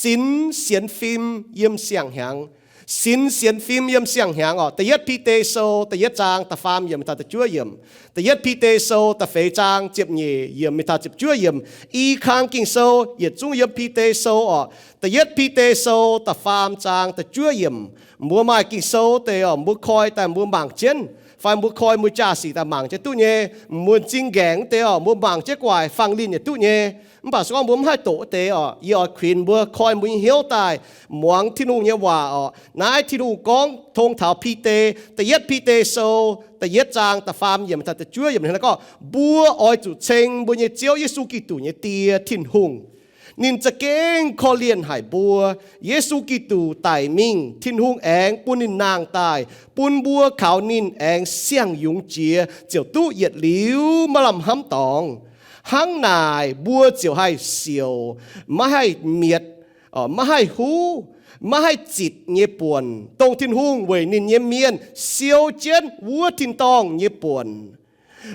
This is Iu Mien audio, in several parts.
sinx sienx fim yiem siang-hnyangx. Sinx sienx fim yiem siang-hnyangx orqc. Da'yietv Bide Sou da'yietv zaang da'faam yiemc taux da'juov yiemc. Da'yietv Bide Sou da'feix zaang ziepc nyeic yiemc mingh taux ziepc juov yiemc. I kang Ging-Sou yietc zungv yiem Bide Sou orqc. Da'yietv Bide Sou da'faam zaang da'juov yiemc. Mbuo maaih Ging-Sou deix orqc, mbuo koi daaih mbuo mangc jienv, fai mbuo koi mbuo jaa-sic daaih mangc jienv duqv nyei. Mbuo m'zing nqaengc wuov deix orqc, mbuo mangc jienv gu'nguaaic fangx linh yietc duqv nyei. Mv baac se gorngv mbuo mv haih doqc wuov deix orqc, yie oix kuinx mbuo koi mbuo nyei hnyouv daaih muangx Tin-Hungh nyei waac orqc. Naaiv Tin-Hungh gorngv tong taux Bide, da'yietv Bide Sou da'yietv zaang da'faam yiemc taux da'juov yiemc hnangv naaiv gorngv, mbuo oix zuqc ceng mbuo nyei Ziouv Yesu Giduc nyei Die Tin-Hungh. Ninh za'gengh korv-lienh haic mbuo. Yesu Giduc daic mingh, Tin-Hungh aengx bun ninh nangh daaih, bun mbuo kaux ninh aengx siang-yungz jiex ziouc duqv yietc liuz maiv lamh hnamv dorngx. Hnangv naaic mbuo ziouc haih siouc, maiv haih mietc, maiv haih huv, maiv haih zitc nyei buonc, dongh Tin-Hungh weic ninh nyei mienh siou jienv wuov tin-dorngh nyei buonc.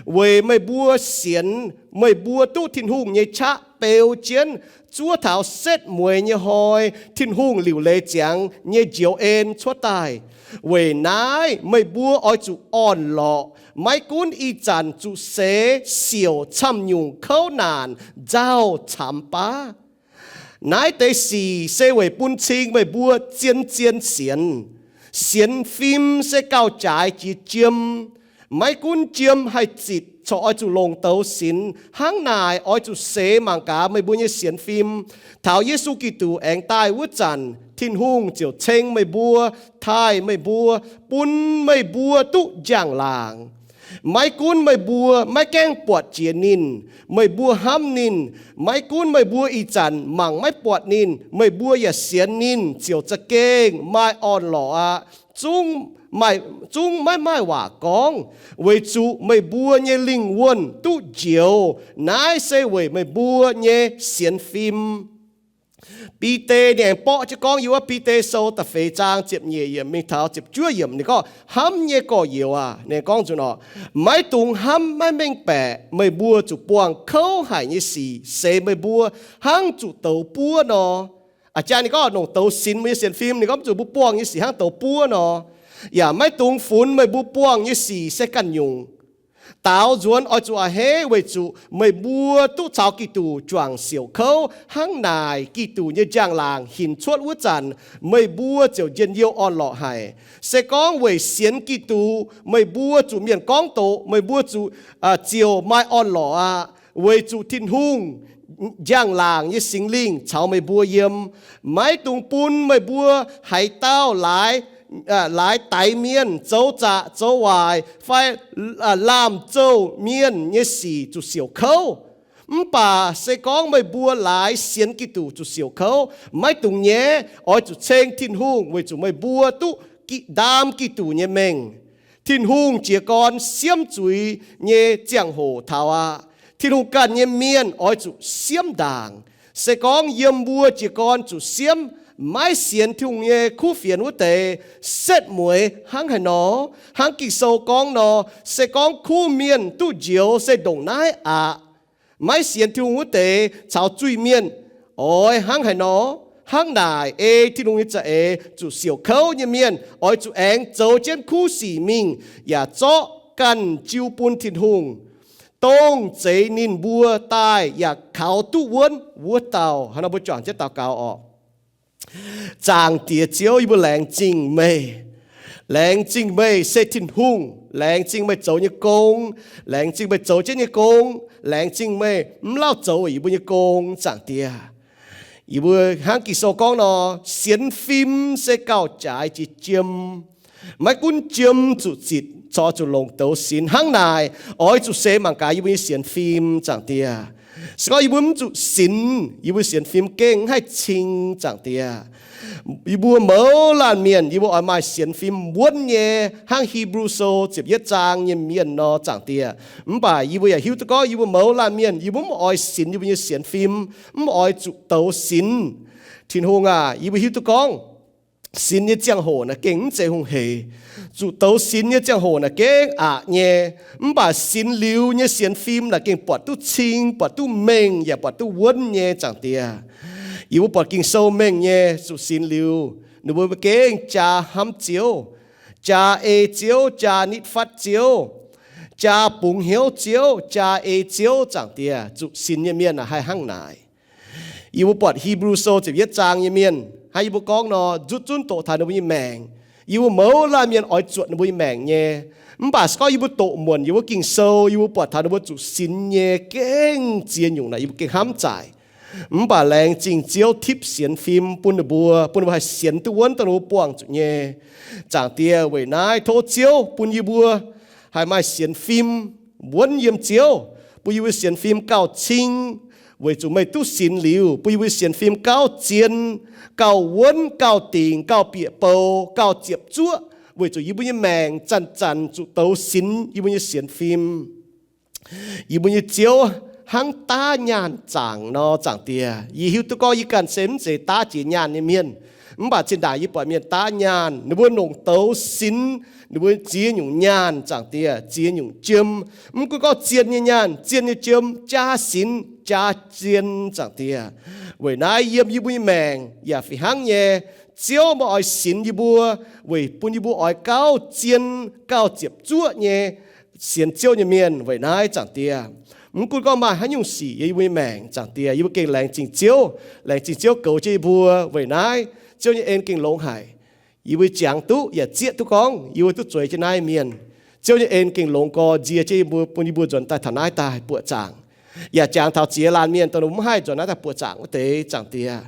Weic meih mbuo sienx, meih mbuo duqv Tin-Hungh nyei qaqv beu jienv zuov taux setv mueiz nyei hnoi Tin-Hungh liuc leiz ziangx nyei njoux en cuotv daaih. Weic naaiv meih mbuo oix zuqc orn-lorqc, maiv gunv ih zanc zuqc seix siouc camv-nyungc kouv naanc nzauh camx baav. Naaiv deix sic se weic bun cing meih mbuo zien-zien sienx. Sienx fim se gauh jaaix jiex jiem. Maiv gunv jiem haih zitc corc oix zuqc longc douz sinx. Hnangv naaic oix zuqc seix mangc gaax meih mbuo nyei sienx fim. Taux Yesu Giduc aengx daaih wuov zanc, Tin-Hungh ziouc ceng meih mbuo, taaih meih mbuo, bun meih mbuo duqv njang-laangc. Maiv gunv meih mbuo maiv gaengh buatc jiex ninh, meih mbuo hnamv ninh. Maiv gunv meih mbuo ih zanc mangc maiv buatc ninh, meih mbuo yaac sienx ninh ziouc za'gengh maaih orn-lorqc aqv. Zungv maiv maaih waac gorngv, weic zuqc meih mbuo nyei lingh wuonh duqv njoux. Naaiv se weic meih mbuo nyei sienx fim. Bide ninh aengx borqv jienv gorngv yiem wuov Bide Sou da'feix zaang ziepc nyeic yiemc mingh taux ziepc juov yiemc, ninh gorngv, hnamv nyei gorx-youz aac, ninh gorngv nzunc orqc, maiv dungx hnamv maiv mengh baeqc meih mbuo zuqc buangh kouv haic nyei sic seix meih mbuo hnangv zuqc douz buov nor. A'jang ninh gorngv longc douz sinx mbuo nyei sienx fim, ninh gorngv mv zuqc mbuo buangh nyei sic hnangv douz buov nor. Yaac maiv dungx funx meih mbuo buangh nyei sic se ganh nyungc. Daaux nzuonx oix zuqc a'hneiv weic zuqc meih mbuo duqv caux Giduc juangc siouc kouv. Hnangv naaic Giduc nyei njang-laangc hinc cuotv wuov zanc, meih mbuo ziouc njien-youh orn-lorqc haic. Se gorngv weic sienx Giduc meih mbuo zuqc mienh gorngv doqc, meih mbuo zuqc ziouc maaih orn-lorqc aqv, weic zuqc Tin-Hungh njang-laangc nyei Singx Lingh caux meih mbuo yiem. Maiv dungx bun meih mbuo haaix dauh laaix daix mienh, zoux zaqc zoux waaic, fai laamh zouh mienh nyei sic zuqc siouc kouv. Mv baac se gorngv meih mbuo laaix sienx Giduc zuqc siouc kouv, maiv dungx nyaiv. Oix zuqc ceng Tin-Hungh weic zuqc meih mbuo duqv ndaam Giduc nyei mengh. Tin-Hungh jiez gorn siemv zuiz nyei ziangh hoc taux aqv. Tin-Hungh ganh nyei mienh oix zuqc siemv ndaangc. Se gorngv yiem mbuo jiez gorn zuqc siemv, maiv sienx Tin-Hungh nyei kuv fienx wuov deix, setv mueiz hnangv haaix nor? Hnangv Ging-Sou gorngv nor, se gorngv kuv mienh duqv njoux se ndongc naaiv aqv. Maiv sienx Tin-Hungh wuov deix caux zuiz-mienh oix hnangv haaix nor? Hnangv naaic ei Tin-Hungh nyei za'eix zuqc siouc kouv nyei mienh oix zuqc aengx zoux jienv kuv sic mingh, yaac zorqv ganh jiu bun Tin-Hungh, dongh zeix ninh mbuo daaih yaac kaux duqv wuonv wuov dauh. Hnangv nor mbuo juangc jienv daux gaux orqc. Zaangc Diex Ziouv, yie mbuo laengz zingh meih. Laengz zingh meih se Tin-Hungh. Laengz zingh meih zoux nyei gong. Laengz zingh meih zoux jienv nyei gong. Laengz zingh meih mv lauh zoux yie mbuo nyei gong, Zaangc Diex. Yie mbuo hnangv Ging-Sou gorngv nor, sienx fim se gauh jaaix jiex jiem. Maiv gunv jiem zuqc zitc, corc zuqc longc douz sinx. Hnangv naaic, oix zuqc seix mangc gaax yie mbuo nyei sienx fim, Zaangc Diex. Se gorngv yie mbuo mv zuqc sinx, yie mbuo sienx fim gengh mv haih cing, Zaangc Diex. Yie mbuo mouz laanh mienh, yie mbuo oix maaih sienx fim wuonv nyei, hnangv Hipv^lu Sou ziepc yietv zaang nyei mienh nor, Zaangc Diex. Mv baac yie mbuo yaac hiuv duqv gorngv yie mbuo mouz laanh mienh, yie mbuo mv oix sinx yie mbuo nyei sienx fim, mv oix zuqc douz sinx. Tin-Hungh aac, yie mbuo hiuv duqv gorngv sinx nyei ziangh hoc naaic gengh mv zeiz hungh hec. Zuqc douz sinx nyei ziangh hoc naaic gengh aqc nyei. Mv baac sinx liuz nyei sienx fim naaic gengh buatc duqv cing, buatc duqv mengh, yaac buatc duqv wuonv nyei, Zaangc Diex. Yie mbuo buatc Ging-Sou mengh nyei zuqc sinx liuz, ninh mbuo gengh jaa hnamv Ziouv, jaa ei Ziouv, jaa nitv fatv Ziouv, jaa bungx hnyouv Ziouv, jaa ei Ziouv. Zaangc Diex, zuqc sinx nyei mienh haih hnangv naaic. Yie mbuo buatc Hipv^lu Sou ziepc yietv zaang nyei mienh hnangv yie mbuo gorngv nor, nzutv zunv doqc taux ninh mbuo nyei maengc. Yie mbuo mouz laanh mienh oix zuotc ninh mbuo nyei maengc nyei. Mv baac se gorngv yie mbuo doqc muonc yie mbuo Ging-Sou, yie mbuo buatc taux ninh mbuo zuqc sinx nyei gengh ziex nyungc naaic, yie mbuo gengh hnamv zaaic. Mv baac laengz zingh Ziouv tipv sienx fim bun ninh mbuo, bun ninh mbuo haih sienx duqv wuonv dongh ninh mbuo buangh zuqc nyei. Zaangc Diex, weic naaiv tov Ziouv bun yie mbuo haih maaih sienx fim wuonv yiem Ziouv, bun yie mbuo sienx fim gauh cing, weic zuqc meih duqv sinx liuz, bun yie mbuo sienx fim gauh zien, gauh wuonv, gauh dingc, gauh bieqc bou, gauh ziepc zuoqv, weic zuqc yie mbuo nyei maengc zanc-zanc zuqc douz sinx yie mbuo nyei sienx fim. Yie mbuo nyei Ziouv, hnangv daav nyaanh zaangc nor, Zaangc Diex, yie hiuv duqv gorngv yie ganh se mv zeiz daav jiex nyaanh nyei mienh. Mv baac zinh ndaangc yie buatc mienh daav nyaanh, ninh mbuo longc douz sinx ninh mbuo ziex nyungc nyaanh, Zaangc Diex, ziex nyungc jiem. Mv gunv gorngv zien nyei nyaanh, zien nyei jiem, jaa sinx, jaa zien, Zaangc Diex. Weic naaiv yiem yie mbuo nyei maengc yaac fih hnangv nyei. Ziouv, meih oix sinx yie mbuo weic bun yie mbuo oix gauh zien, gauh ziepc zuoqv nyei sienx Ziouv nyei mienh. Weic naaiv, Zaangc Diex, mv gunv gorngv maaih haaix nyungc sic yiem yie mbuo nyei maengc, Zaangc Diex, yie mbuo gengh laengz zingh Ziouv, laengz zingh Ziouv goux jienv yie mbuo. Weic naaiv, Ziouv nyei en gengh longx haic. Yie mbuo jangx duqv yaac zieqv duqv gorngv yie mbuo duqv zueiz jienv naaiv mienh. Ziouv nyei en gengh longx gorx nzie jienv yie mbuo, bun yie mbuo nzuonx daaih taux naaiv daaih buoqc zaangc. Yaac jangx taux ziex laanh mienh dongh ninh mbuo mv haih nzuonx naaiv daaih buoqc zaangc wuov deix, Zaangc Diex,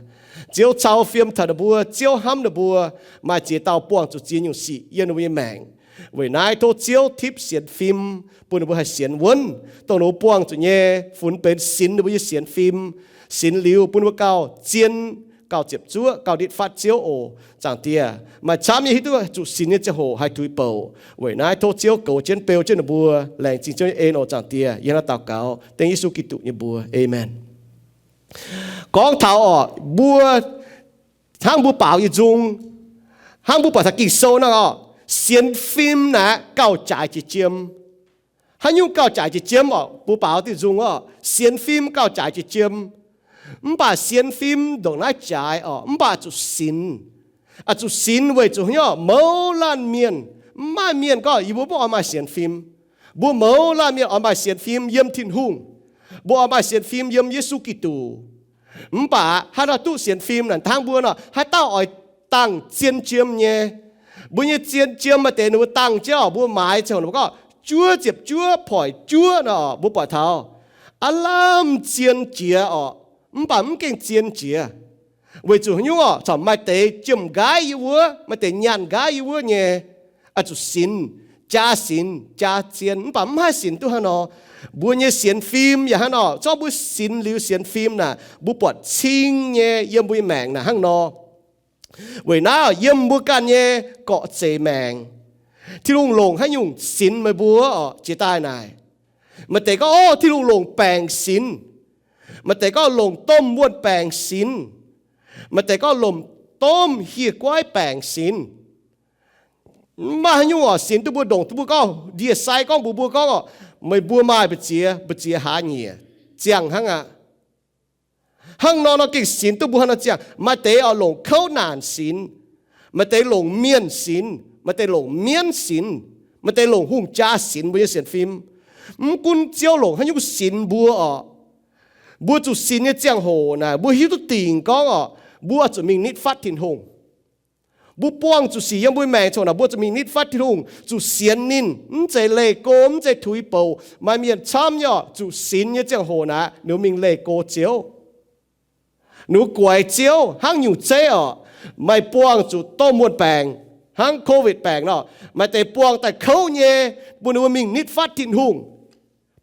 Ziouv cau fiem taux ninh mbuo, Ziouv hnamv ninh mbuo, maaih ziex dauh buangh zuqc ziex nyungc sic yiem ninh mbuo nyei maengc. Weic naaiv tov Ziouv tipv sienx fim, bun ninh mbuo haih sienx wuonv dongh ninh mbuo buangh zuqc nyei, funx benx sinx ninh mbuo nyei sienx fim. Sinx liuz bun ninh mbuo gauh zien, gauh ziepc zuoqv, gauh nitv fatv Ziouv oc, Zaangc Diex. Maaih camv nyei hiuv duqv zuqc sinx nyei ziangh hoc haih tuix bouc. Weic naaiv tov Ziouv goux jienv beu jienv ninh mbuo. Laengz zingh Ziouv nyei en oc, Zaangc Diex. Yie hnangv naaiv daux gaux dengv Yesu Giduc nyei mbuox. Aamen. Gorngv taux orqc, mbuo, hnangv mbuo baaux nyei nzung, hnangv mbuo buatc taux Ging-Sou nor orqc, sienx fim naaic gauh jaaix jiex jiem. Haaix nyungc gauh jaaix jiex jiem orqc? Mbuo baaux diuh nzung orqc, sienx fim gauh jaaix jiex jiem. Mv baac sienx fim ndongc naaiv jaaix orqc, mv baac zuqc sinx. Aa, zuqc sinx weic zuqc haaix nyungc orqc? Mouz laanh mienh, mv maaih mienh gorngv yie mbuo mv oix maaih sienx fim. Mbuo mouz laanh mienh oix maaih sienx fim yiem Tin-Hungh. Mbuo oix maaih sienx fim yiem Yesu Giduc. Mv baac haaix nor duqv sienx fim naaic? Hnangv mbuo nor, haaix dauh oix dangh zien jiem nyei? Mbuo nyei zien jiem maaih deix ninh mbuo dangh jienv orqc, mbuo maaiz ziangh hoc ninh mbuo gorngv juov ziepc juov poic juov nor, mbuo buatc taux aav lamh zien jiex orqc, mv baac mv gengh zien jiex. Weic zuqc haaix nyungc orqc? Corc maaih deix jiem nqaiv yie wuov, maaih deix nyaanh nqaiv yie wuov nyei. Aa, zuqc sinx, jaa sinx, jaa zien, mv baac mv haih sinx duqv hnangv nor. Mbuo nyei sienx fim yaac hnangv nor. Zorqv mbuo sinx liuz sienx fim naaic, mbuo buatc cing nyei yiem mbuo nyei maengc naaic hnangv nor. Weic naaiv yiem mbuo ganh nyei gorqv zeic maengc, Tin-Hungh longc haaix nyungc sinx meih mbuo orqc? Jiex daaih naaic, maaih deix gorngv, Ov, Tin-Hungh longc baengc sinx. Maaih deix gorngv longc domh wuon-baengc sinx. Maaih deix gorngv longc domh hieh guaiv baengc sinx. Mv maaih haaix nyungc orqc sinx duqv mbuo, ndongc duqv mbuo gorngv, ndie-sai gorngv mbuox mbuo gorngv orqc, meih mbuo maaih mbu'ziex, mbu'ziex hlaax nyieqc ziangh hnangv aqv. Hnangv nor nor gengh sinx duqv mbuo hnangv nor ziangh. Maaih deix orqc longc kouv naanc sinx, maaih deix longc mienh sinx, maaih deix longc mienv sinx, maaih deix longc hungh jaa sinx mbuo nyei sienx fim. Mv gunv Ziouv longc haaix nyungc sinx mbuo orqc, mbuo zuqc sinx nyei ziangh hoc naaic, mbuo hiuv duqv dingc gorngv orqc, mbuo zuqc mingh nitv fatv Tin-Hungh. Mbuo buangh zuqc sic yiem mbuo maengc coc naaic, mbuo zuqc mingh nitv fatv Tin-Hungh, zuqc sienx ninh, mv zeiz leih go, mv zeiz tuix bouc. Maaih mienh camv nyei orqc, zuqc sinx nyei ziangh hoc naaic, ninh mbuo mingh leih go Ziouv. Ninh mbuo guaix Ziouv hnangv nyungc zeiv orqc. Maaih buangh zuqc domh wuon-baengc, hnangv COVID baengc nor, maaih deix buangh daaih kouv nyei, bun ninh mbuo mingh nitv fatv Tin-Hungh,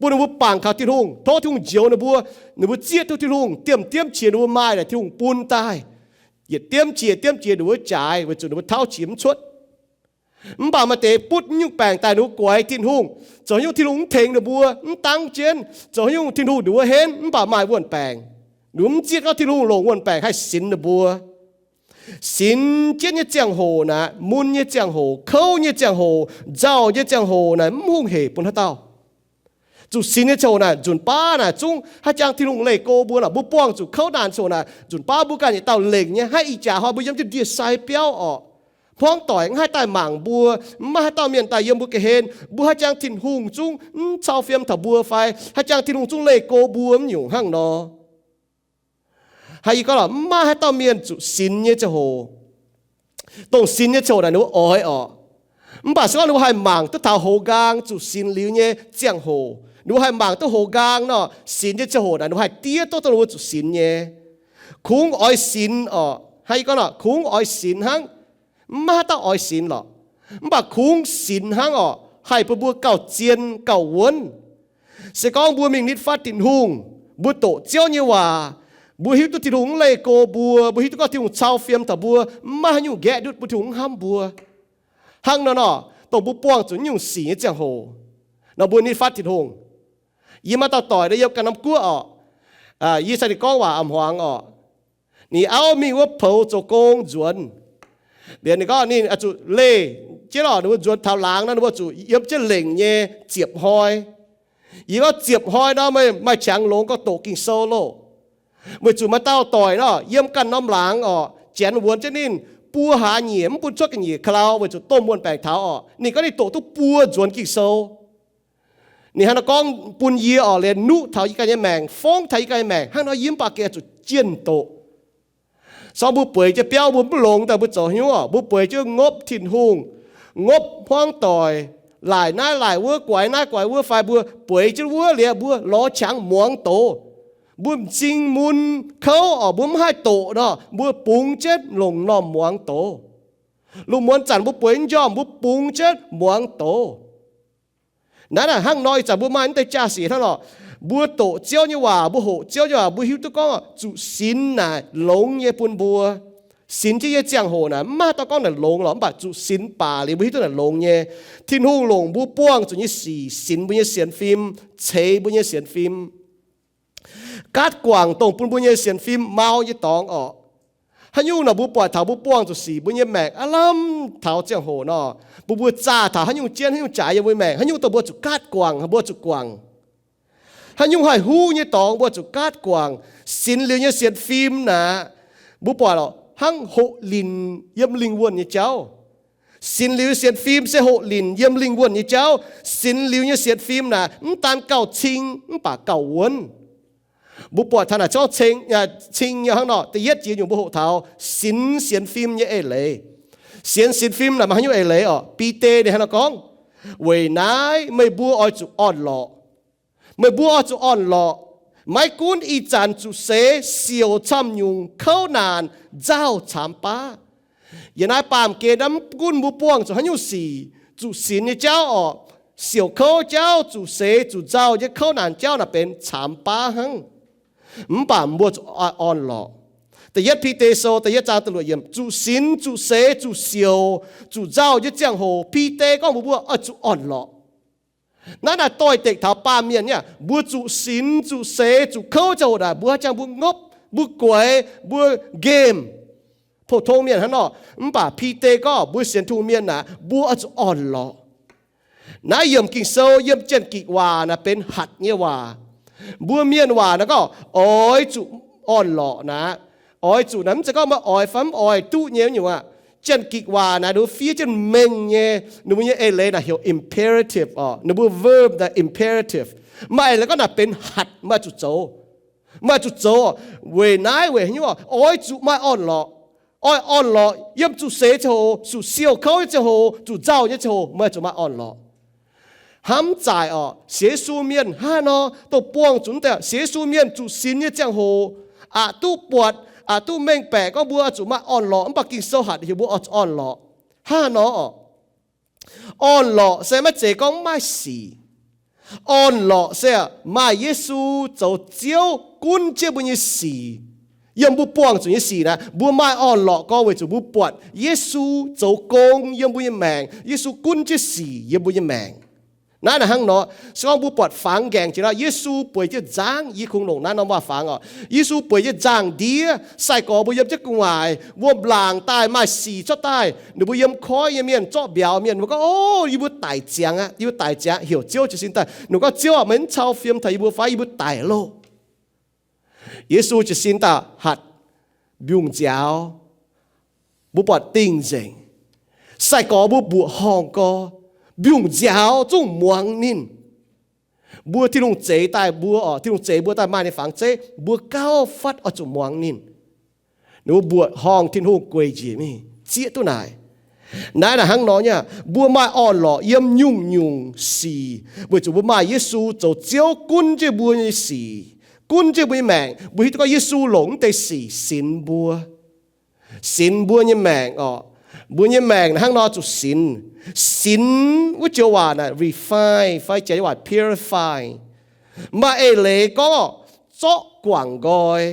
bun ninh mbuo bangc kaux Tin-Hungh, tov Tin-Hungh njoux ninh mbuo, ninh mbuo zieqv duqv Tin-Hungh, diemv diemv qiex ninh mbuo maaih naaic Tin-Hungh bun daaih. Yietc diemv qiex diemv qiex ninh mbuo jaaix weic zuqc ninh mbuo tauv qiex mv cuotv. Mv baac maaih deix butv nyungc baengc daaih ninh mbuo guaix Tin-Hungh, zoux haaix nyungc Tin-Hungh mv tengx ninh mbuo, mv dangv jienv, zoux haaix nyungc Tin-Hungh ninh mbuo henv, mv baac maaih wuon-baengc. Ninh mbuo mv zieqv gorngv Tin-Hungh longc wuon-baengc haih sinx ninh mbuo. Sinx jienv nyei ziangh hoc naaic, mun nyei ziangh hoc, kouv nyei ziangh hoc, nzauh nyei ziangh hoc naaic, mv hungh hec bun haaix dauh. Zuqc sinx nyei ziangh hoc naaic, nzunc baav naaic zungv haih jangx Tin-Hungh leih go mbuo nor. Mbuo buangh zuqc kouv naanc ziangh hoc naaic, nzunc baav mbuo ganh yietc dauh lengc nyei. Hnangv ih jaax hnoi mbuo yiem jienv ndie-sai biauv orqc, hmuangv doic mv haih daaih mangc mbuo, mv maaih haaix dauh mienh daaih yiem mbuo ga'hlen, mbuo haih jangx Tin-Hungh zungv mv cau fiem taux mbuo fai haih jangx Tin-Hungh zungv leih go mbuo mv nyungc hnangv nor. Hnangv yie gorngv lorqc, mv maaih haaix dauh mienh zuqc sinx nyei ziangh hoc. Dongh sinx nyei ziangh hoc naaic ninh mbuo oix orqc. Mv baac se gorngv ninh mbuo haih mangc duqv taux hoz nqaang zuqc sinx liuz nyei ziangh hoc, ninh mbuo haih mangc duqv hoz nqaang nor, sinx nyei ziangh hoc naaic ninh mbuo haih diev duqv dongh ninh mbuo zuqc sinx nyei. Kungx oix sinx orqc. Hnangv yie gorngv lorqc, kungx oix sinx hnangv. Mv maaih haaix dauh oix sinx lorqc. Mv baac kungx sinx hnangv orqc, haih bun mbuo gauh zien gauh wuonv. Se gorngv mbuo mingh nitv fatv Tin-Hungh, mbuo doqc Ziouv nyei waac, mbuo hiuv duqv Tin-Hungh mv leih go mbuo, mbuo hiuv duqv gorngv Tin-Hungh cau fiem taux mbuo, mv maaih haaix nyungc nqaeqv ndutv bun Tin-Hungh mv hnamv mbuo. Hnangv nor nor, dongh mbuo buangh zuqc nyungc sic nyei ziangh hoc nor, mbuo nitv fatv Tin-Hungh. Yie maaih dauh doic nor, yiem ganh norm guoqv orqc. Yie cingx ninh gorngv waac a'hmuangx orqc. Ninh auv mingh wuov poux zoux gong nzuonx. Liuz ninh gorngv ninh zuqc leih jienv lorqc, ninh mbuo nzuonx taux laangz nor, ninh mbuo zuqc yiem jienv lengc nyei ziepc hnoi. Yie gorngv, ziepc hnoi nor meih maaih qangx longx gorngv doqc Ging-Sou loh. Weic zuqc maaih dauh doic nor, yiem ganh norm laangz orqc, janx wuonx jienv ninh buo hlaax nyieqc mv bun cuotv ga'nyiec ka'lau weic zuqc domh muonh baengc taux orqc. Ninh gorngv ninh doqc duqv buo nzuonx Ging-Sou. Ninh hnangv nor gorngv bun yie orqc, liemh nuqv taux yie ganh nyei maengc, fongv taux yie ganh nyei maengc. Hnangv nor yie mv baac gengh zuqc jienh doqc. Sorng mbuo bueix jienv biauv mbuo mv longx daaih mbuo zoux hnyouv orqc, mbuo bueix jienv ngopv Tin-Hungh, ngopv hmuangv doic, laaic naaiv laaic wuov, guaix naaiv guaix wuov fai mbuo bueix jienv wuov liuz mbuo lorz qangx muangx doz. Mbuo m'zing mun kouv orqc, mbuo mv haih doqc nor, mbuo bungx jienv longc m'normh muangx doz. Lungh muonz zanc mbuo bueix njormh mbuo bungx jienv muangx doz. Naaiv naaic hnangv nor ih zanc mbuo maaih naaiv deix jaa-sic hnangv lorqc. Mbuo doqc Ziouv nyei waac, mbuo hoqc Ziouv nyei waac, mbuo hiuv duqv gorngv zuqc sinx naaic longx nyei bun mbuo. Sinx jienv nyei ziangh hoc naaic mv maaih dauh gorngv naaic longx lorqc, mv baac zuqc sinx baac liuz mbuo hiuv duqv naaic longx nyei. Tin-Hungh longc mbuo buangh zuqc nyei sic sinx mbuo nyei sienx fim, ceix mbuo nyei sienx fim. Gaatv guangc dongh bun mbuo nyei sienx fim mau nyei dorngx orqc. Haaix nyungc nor mbuo buatc taux mbuo buangh zuqc sic mbuo nyei maengc aav lamh taux ziangh hoc nor, mbuo mbuo zaah taux haaix nyungc jienv haaix nyungc jaaix yiem mbuo maengc, haaix nyungc dongh mbuo zuqc gaatv guangc, mbuo zuqc guangc. Haaix nyungc haih huv nyei dorngx mbuo zuqc gaatv guangc. Sinx liuz nyei sienx fim naaic, mbuo buatc lorqc hnangv hoqc linc yiem lingh wuonh nyei jauv. Sinx liuz sienx fim se hoqc linc yiem lingh wuonh nyei jauv. Sinx liuz nyei sienx fim naaic mv daan gauh cing mv baac gauh wuonv. Mbuo buatc taux naaic zorngv cing nyei hnangv nor, da'yietv jiex nyungc mbuo hoqc taux sinx sienx fim nyei eix leiz. Sienx sienx fim naaic maaih haaix nyungc eix leiz orqc? Bide ninh hnangv nor gorngv, weic naaiv meih mbuo oix zuqc orn-lorqc. Meih mbuo oix zuqc orn-lorqc. Maiv gunv ih zanc zuqc seix siouc camv nyungc kouv naanc nzauh caamx baav. Yiem naaiv baamh gen naaiv mv gunv mbuo buangh zuqc haaix nyungc sic, zuqc sinx nyei jauv orqc, siouc kouv jauv, zuqc seix zuqc nzauh nyei kouv naanc jauv naaic benx caamx baav hnangv. Mv baac mbuo zuqc orn-lorqc. Da'yietv Bide Sou da'yietv zaang da'luoqc yiemc, zuqc sinx, zuqc seix, zuqc siouc, zuqc nzauh nyei ziangh hoc, Bide gorngv mbuox mbuo oix zuqc orn-lorqc. Naaiv naaic doix-dekc taux baamh mienh nyei, mbuo zuqc sinx, zuqc seix, zuqc kouv ziangh hoc naaic, mbuo haaix jangx mbuo ngopv, mbuo guaix, mbuo nqemh, pou-tong mienh hnangv nor. Mv baac Bide gorngv mbuo sienx Tin-Hungh mienh naaic, mbuo oix zuqc orn-lorqc. Naaiv yiemc Ging-Sou yiem Janx-Gikc waac naaic benx hatc nyei waac. Mbuo mienh waac naaic gorngv oix zuqc orn-lorqc naaic. Oix zuqc naaic mv zeiz gorngv meih oix fai mv oix duqv nyei nyungc aqv. Janx-Gikc waac naaic ninh mbuo fiev jienv mengh nyei, ninh mbuo nyei eix leiz naaic heuc imperative orqc, ninh mbuo verb naaic imperative. Maaih eix leiz gorngv naaic benx hatc, meih zuqc zoux. Meih zuqc zoux weic naaiv weic haaix nyungc, oix zuqc maaih orn-lorqc. Oix orn-lorqc yiem zuqc seix ziangh hoc, zuqc siouc kouv nyei ziangh hoc, zuqc nzauh nyei ziangh hoc, meih zuqc maaih orn-lorqc. Hnamv zaaic orqc, sienx Yesu mienh hnangv nor, dongh buangh zuqc naaiv deix sienx Yesu mienh zuqc sinx nyei ziangh hoc, aqc duqv buatc, aqc duqv mengh baeqc gorngv mbuo zuqc maaih orn-lorqc, mv baac Ging-Sou hatc heuc mbuo oix zuqc orn-lorqc. Hnangv nor orqc, orn-lorqc se maiv zeiz gorngv mv maaih sic. Orn-lorqc se maaih Yesu zoux Ziouv gunv jienv mbuo nyei sic. Yiem mbuo buangh zuqc nyei sic naaic, mbuo maaih orn-lorqc gorngv weic zuqc mbuo buatc Yesu zoux gong yiem mbuo nyei maengc, Yesu gunv jienv sic yiem mbuo nyei maengc. Naaiv naaic hnangv nor, se gorngv mbuo buatc fangx nqaengc jiex nor, Yesu bueix jienv nzangv, yie kungx longc naaiv norm waac-fangx oc. Yesu bueix jienv nzangv-ndiev, sai-gorx mbuo yiem jienv gu'nguaaic, wuom-laangc daaih maaih sic cuotv daaih, ninh mbuo yiem koiv nyei mienh, zorqv mbiauz mienh, mbuo gorngv, O, yie mbuo daic ziangx aqv, yie mbuo daic ziangx aqv, heuc Ziouv jiez sin daaih. Ninh gorngv, Ziouv aac, meih mv cau fiem taux yie mbuo fai? Yie mbuo daic loh. Yesu jiez sin daaih hatc mbiungc nziaaux, mbuo buatc dingh nzengc. Sai-gorx mbuo mbuoqc horngh gorx, mbiungc nziaaux zungv muangx ninh. Mbuo Tin-Hungh zeix daaih mbuo oc, Tin-Hungh zeix mbuo daaih maaih ninh fangx zeiv, mbuo gauh fatv oix zuqc muangx ninh. Ninh mbuo mbuoqc horngh, Tin-Hungh gueic njiec mingh zieqv duqv naaic. Naaiv naaic hnangv nor nyei, mbuo maaih orn-lorqc yiem nyungc-nyungc sic, weic zuqc mbuo maaih Yesu zoux Ziouv gunv jienv mbuo nyei sic, gunv jienv mbuo nyei maengc. Mbuo hiuv duqv gorngv Yesu longc mv deix sic sinx mbuo, sinx mbuo nyei maengc oc. Mbuo nyei maengc naaic hnangv nor zuqc sinx. Sinx wuov joux waac naaic refine fai janx waac purify. Maaih eix leiz gorngv zorqv guangc nqoi,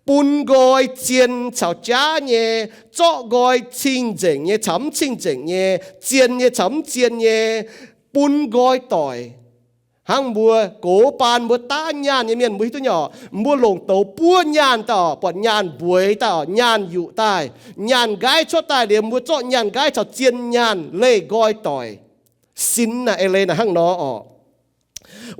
bun nqoi zien caux jaav nyei, zorqv nqoi cing-nzengc nyei caux mv cing-nzengc nyei, zien nyei caux mv zien nyei, bun nqoi doic. Hnangv mbuo gox baan mbuo daav nyaanh nyei mienh, mbuo hiuv duqv nyei oc, mbuo longc douz buov nyaanh daaih oc, buatc nyaanh mbueix daaih oc, nyaanh yuqc daaih, nyaanh nqaiv cuotv daaih liuz, mbuo zorqv nyaanh nqaiv caux zien nyaanh leih nqoi doic. Sinx naaic eix leiz naaic hnangv nor oc.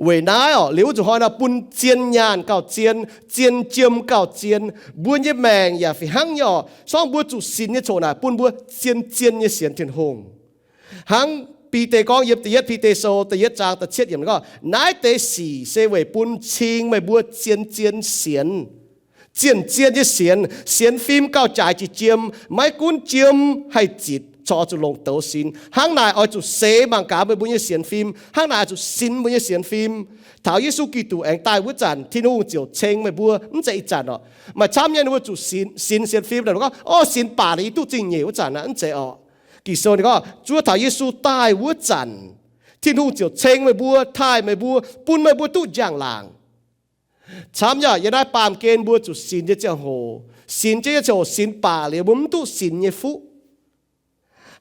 Weic naaiv oc, liuz wuov zuqc hnoi nor bun zien nyaanh gauh zien, zien jiem gauh zien. Mbuo nyei maengc yaac fih hnangv nyei oc. Se gorngv mbuo zuqc sinx nyei coc naaic bun mbuo zien-zien nyei sienx Tin-Hungh. Hnangv Bide gorngv yiem da'yietv Bide sou da'yietv zaang da'cietv yiemc gorngv, Naaiv deix sic se weic bun cing meih mbuo zien-zien sienx. Zien-zien nyei sienx, sienx fim gauh jaaix jiex jiem. Maiv gunv jiem haih zitc, corc oix zuqc longc douz sinx. Hnangv naaic oix zuqc seix mangc gaax meih mbuo nyei sienx fim. Hnangv naaic oix zuqc sinx mbuo nyei sienx fim. Taux Yesu Giduc aengx daaih wuov zanc, Tin-Hungh ziouc ceng meih mbuo. Mv zeiz ih zanc oc. Maaih camv nyei ninh mbuo zuqc sinx, sinx sienx fim, gorngv, O, sinx baac liuz yie duqv zingh nyeic wuov zanc aqv. Mv zeiz oc. Ging-Sou ninh gorngv zuov taux Yesu daaih wuov zanc, Tin-Hungh ziouc ceng meih mbuo, taaih meih mbuo, bun meih mbuo duqv njang-laangc. Camv nyei, yiem naaiv baamh gen mbuo zuqc sinx nyei ziangh hoc, sinx jienv nyei ziangh hoc, sinx baac liuz mbuo mv duqv sinx nyei fuqv.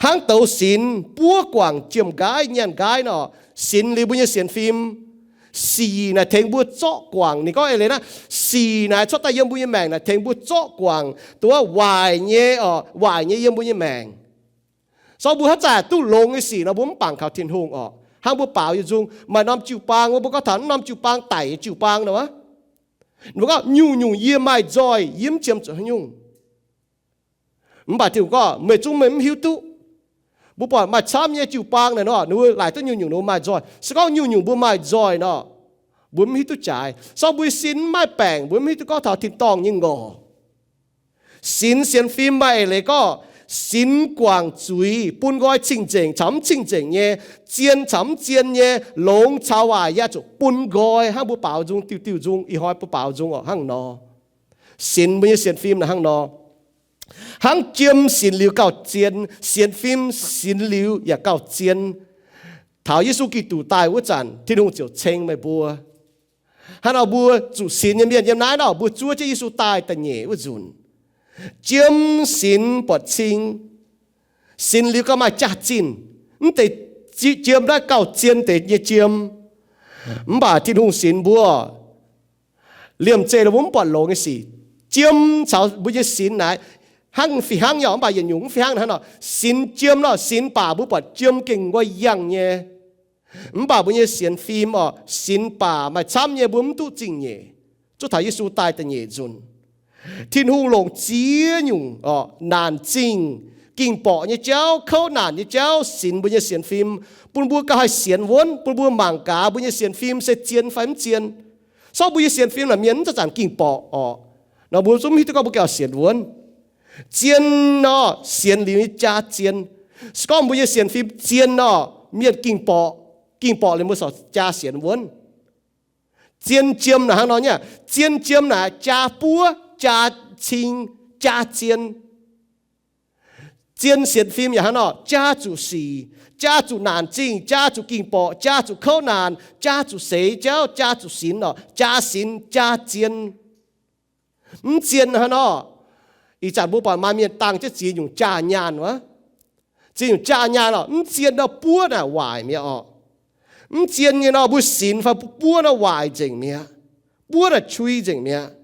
Hnangv douz sinx buov guangc jiem-nqaiv nyaanh nqaiv nor, sinx liuz mbuo nyei sienx fim, sic naaic tengx mbuo zorqv guangc. Ninh gorngv eix leiz naaiv, sic naaic cuotv daaih yiem mbuo nyei maengc naaic tengx mbuo zorqv guangc, duqv waaic nyei, waaic nyei yiem mbuo nyei maengc. Se gorngv mbuo haaix zanc duqv longx nyei sic nor, mbuo mv bangc kaux Tin-Hungh oc. Hnangv mbuo baaux yietc nzung, maaih norm jiu-baang, mbuo gorngv taux norm jiuh-baang daic nyei jiu-baang nor, mbuo gorngv nyungc-nyungc yie maaih nzoih, yie mv jiem zuqc haaix nyungc. Mv baac Tin-Hungh gorngv meih zungv meih mv hiuv duqv. Mbuo buatc maaih camv nyei jiu-baang naaic nor, ninh mbuo laaic duqv nyungc-nyungc ninh mbuo maaih nzoih. Se gorngv nyungc-nyungc mbuo maaih nzoih nor, mbuo mv hiuv duqv jaaix. Se gorngv mbuo nyei sin mv maaih baengc, mbuo mv hiuv duqv gorngv taux tin-dorngh nyei ngorc. Sinx sienx fim maaih eix leiz gorngv sinx guangc zuiz, bun nqoi cing-nzengc caux mv cing-nzengc nyei, zien caux mv zien nyei, longx caux waaic, yaac zuqc bun nqoi. Hnangv mbuo baaux nzung, diuh diuh nzung, ih hnoi mbuo baaux nzung oc, hnangv nor. Sinx mbuo nyei sienx fim naaic hnangv nor. Hnangv jiem sinx liuz gauh zien, sienx fim sinx liuz yaac gauh zien. Taux Yesu Giduc daaih wuov zanc, Tin-Hungh ziouc ceng meih mbuo. Hnangv nor mbuo zuqc sinx nyei mienh yiem naaiv nor, mbuo zuov jienv Yesu daaih da'nyeic wuov nzunc, jiem sinx buatc cing, sinx liuz gauh maaih jaax-zinh. Mv deix jiem naaiv gauh zien deix nyei jiem. Mv baac Tin-Hungh sinx mbuo, liemh zeih mbuo mv buatc longx nyei sic. Jiem caux mbuo nyei sinx naaic hnangv fih hnangv nyei, mv baac yietc nyungc mv fih hnangv hnangv nor. Sinx jiem nor, sinx baac mbuo buatc jiem gengh nqoi yangh nyei. Mv baac mbuo nyei sienx fim oc, sinx baac maaih camv nyei mbuo mv duqv zingh nyeic. Zuov taux Yesu daaih da'nyeic nzunc, Tin-Hungh longc ziex nyungc oc, naanc zingh, ging-borqc nyei jauv, kouv naanc nyei jauv sinx mbuo nyei sienx fim, bun mbuo gauh haih sienx wuonv, bun mbuo mangc gaax mbuo nyei sienx fim se zien fai mv zien. Se gorngv mbuo nyei sienx fim naaic mienh mv zanc-zanc ging-borqc oc, nor mbuo zungv mv hiuv duqv gorngv mbuo gauh sienx wuonv. Zien nor, sienx liuz nyei jaa zien. Se gorngv mbuo nyei sienx fim zien nor, mienh ging-borqc, ging-borqc liuz mbuo corc jaa sienx wuonv. Zien jiem naaic hnangv nor nyei. Zien jiem naaic jaa buov, jaa cing, jaa zien. Zien sienx fim yaac hnangv nor, jaa zuqc sic, jaa zuqc naanc zingh, jaa zuqc ging-borqc, jaa zuqc kouv naanc, jaa zuqc seix jauv, jaa zuqc sinx oc, jaa sinx jaa zien. Mv zien hnangv nor, ih zanc mbuo buatc maaih mienh dangh jienv ziex nyungc jaa nyaanh wuov. Ziex nyungc jaa nyaanh oc, mv zien nor buov naaic waaic mi'aqv oc. Mv zien nyei nor, mbuo sinx fai mbuo buov nor waaic nzengc mi'aqv. Buov naaic cui nzengc mi'aqv.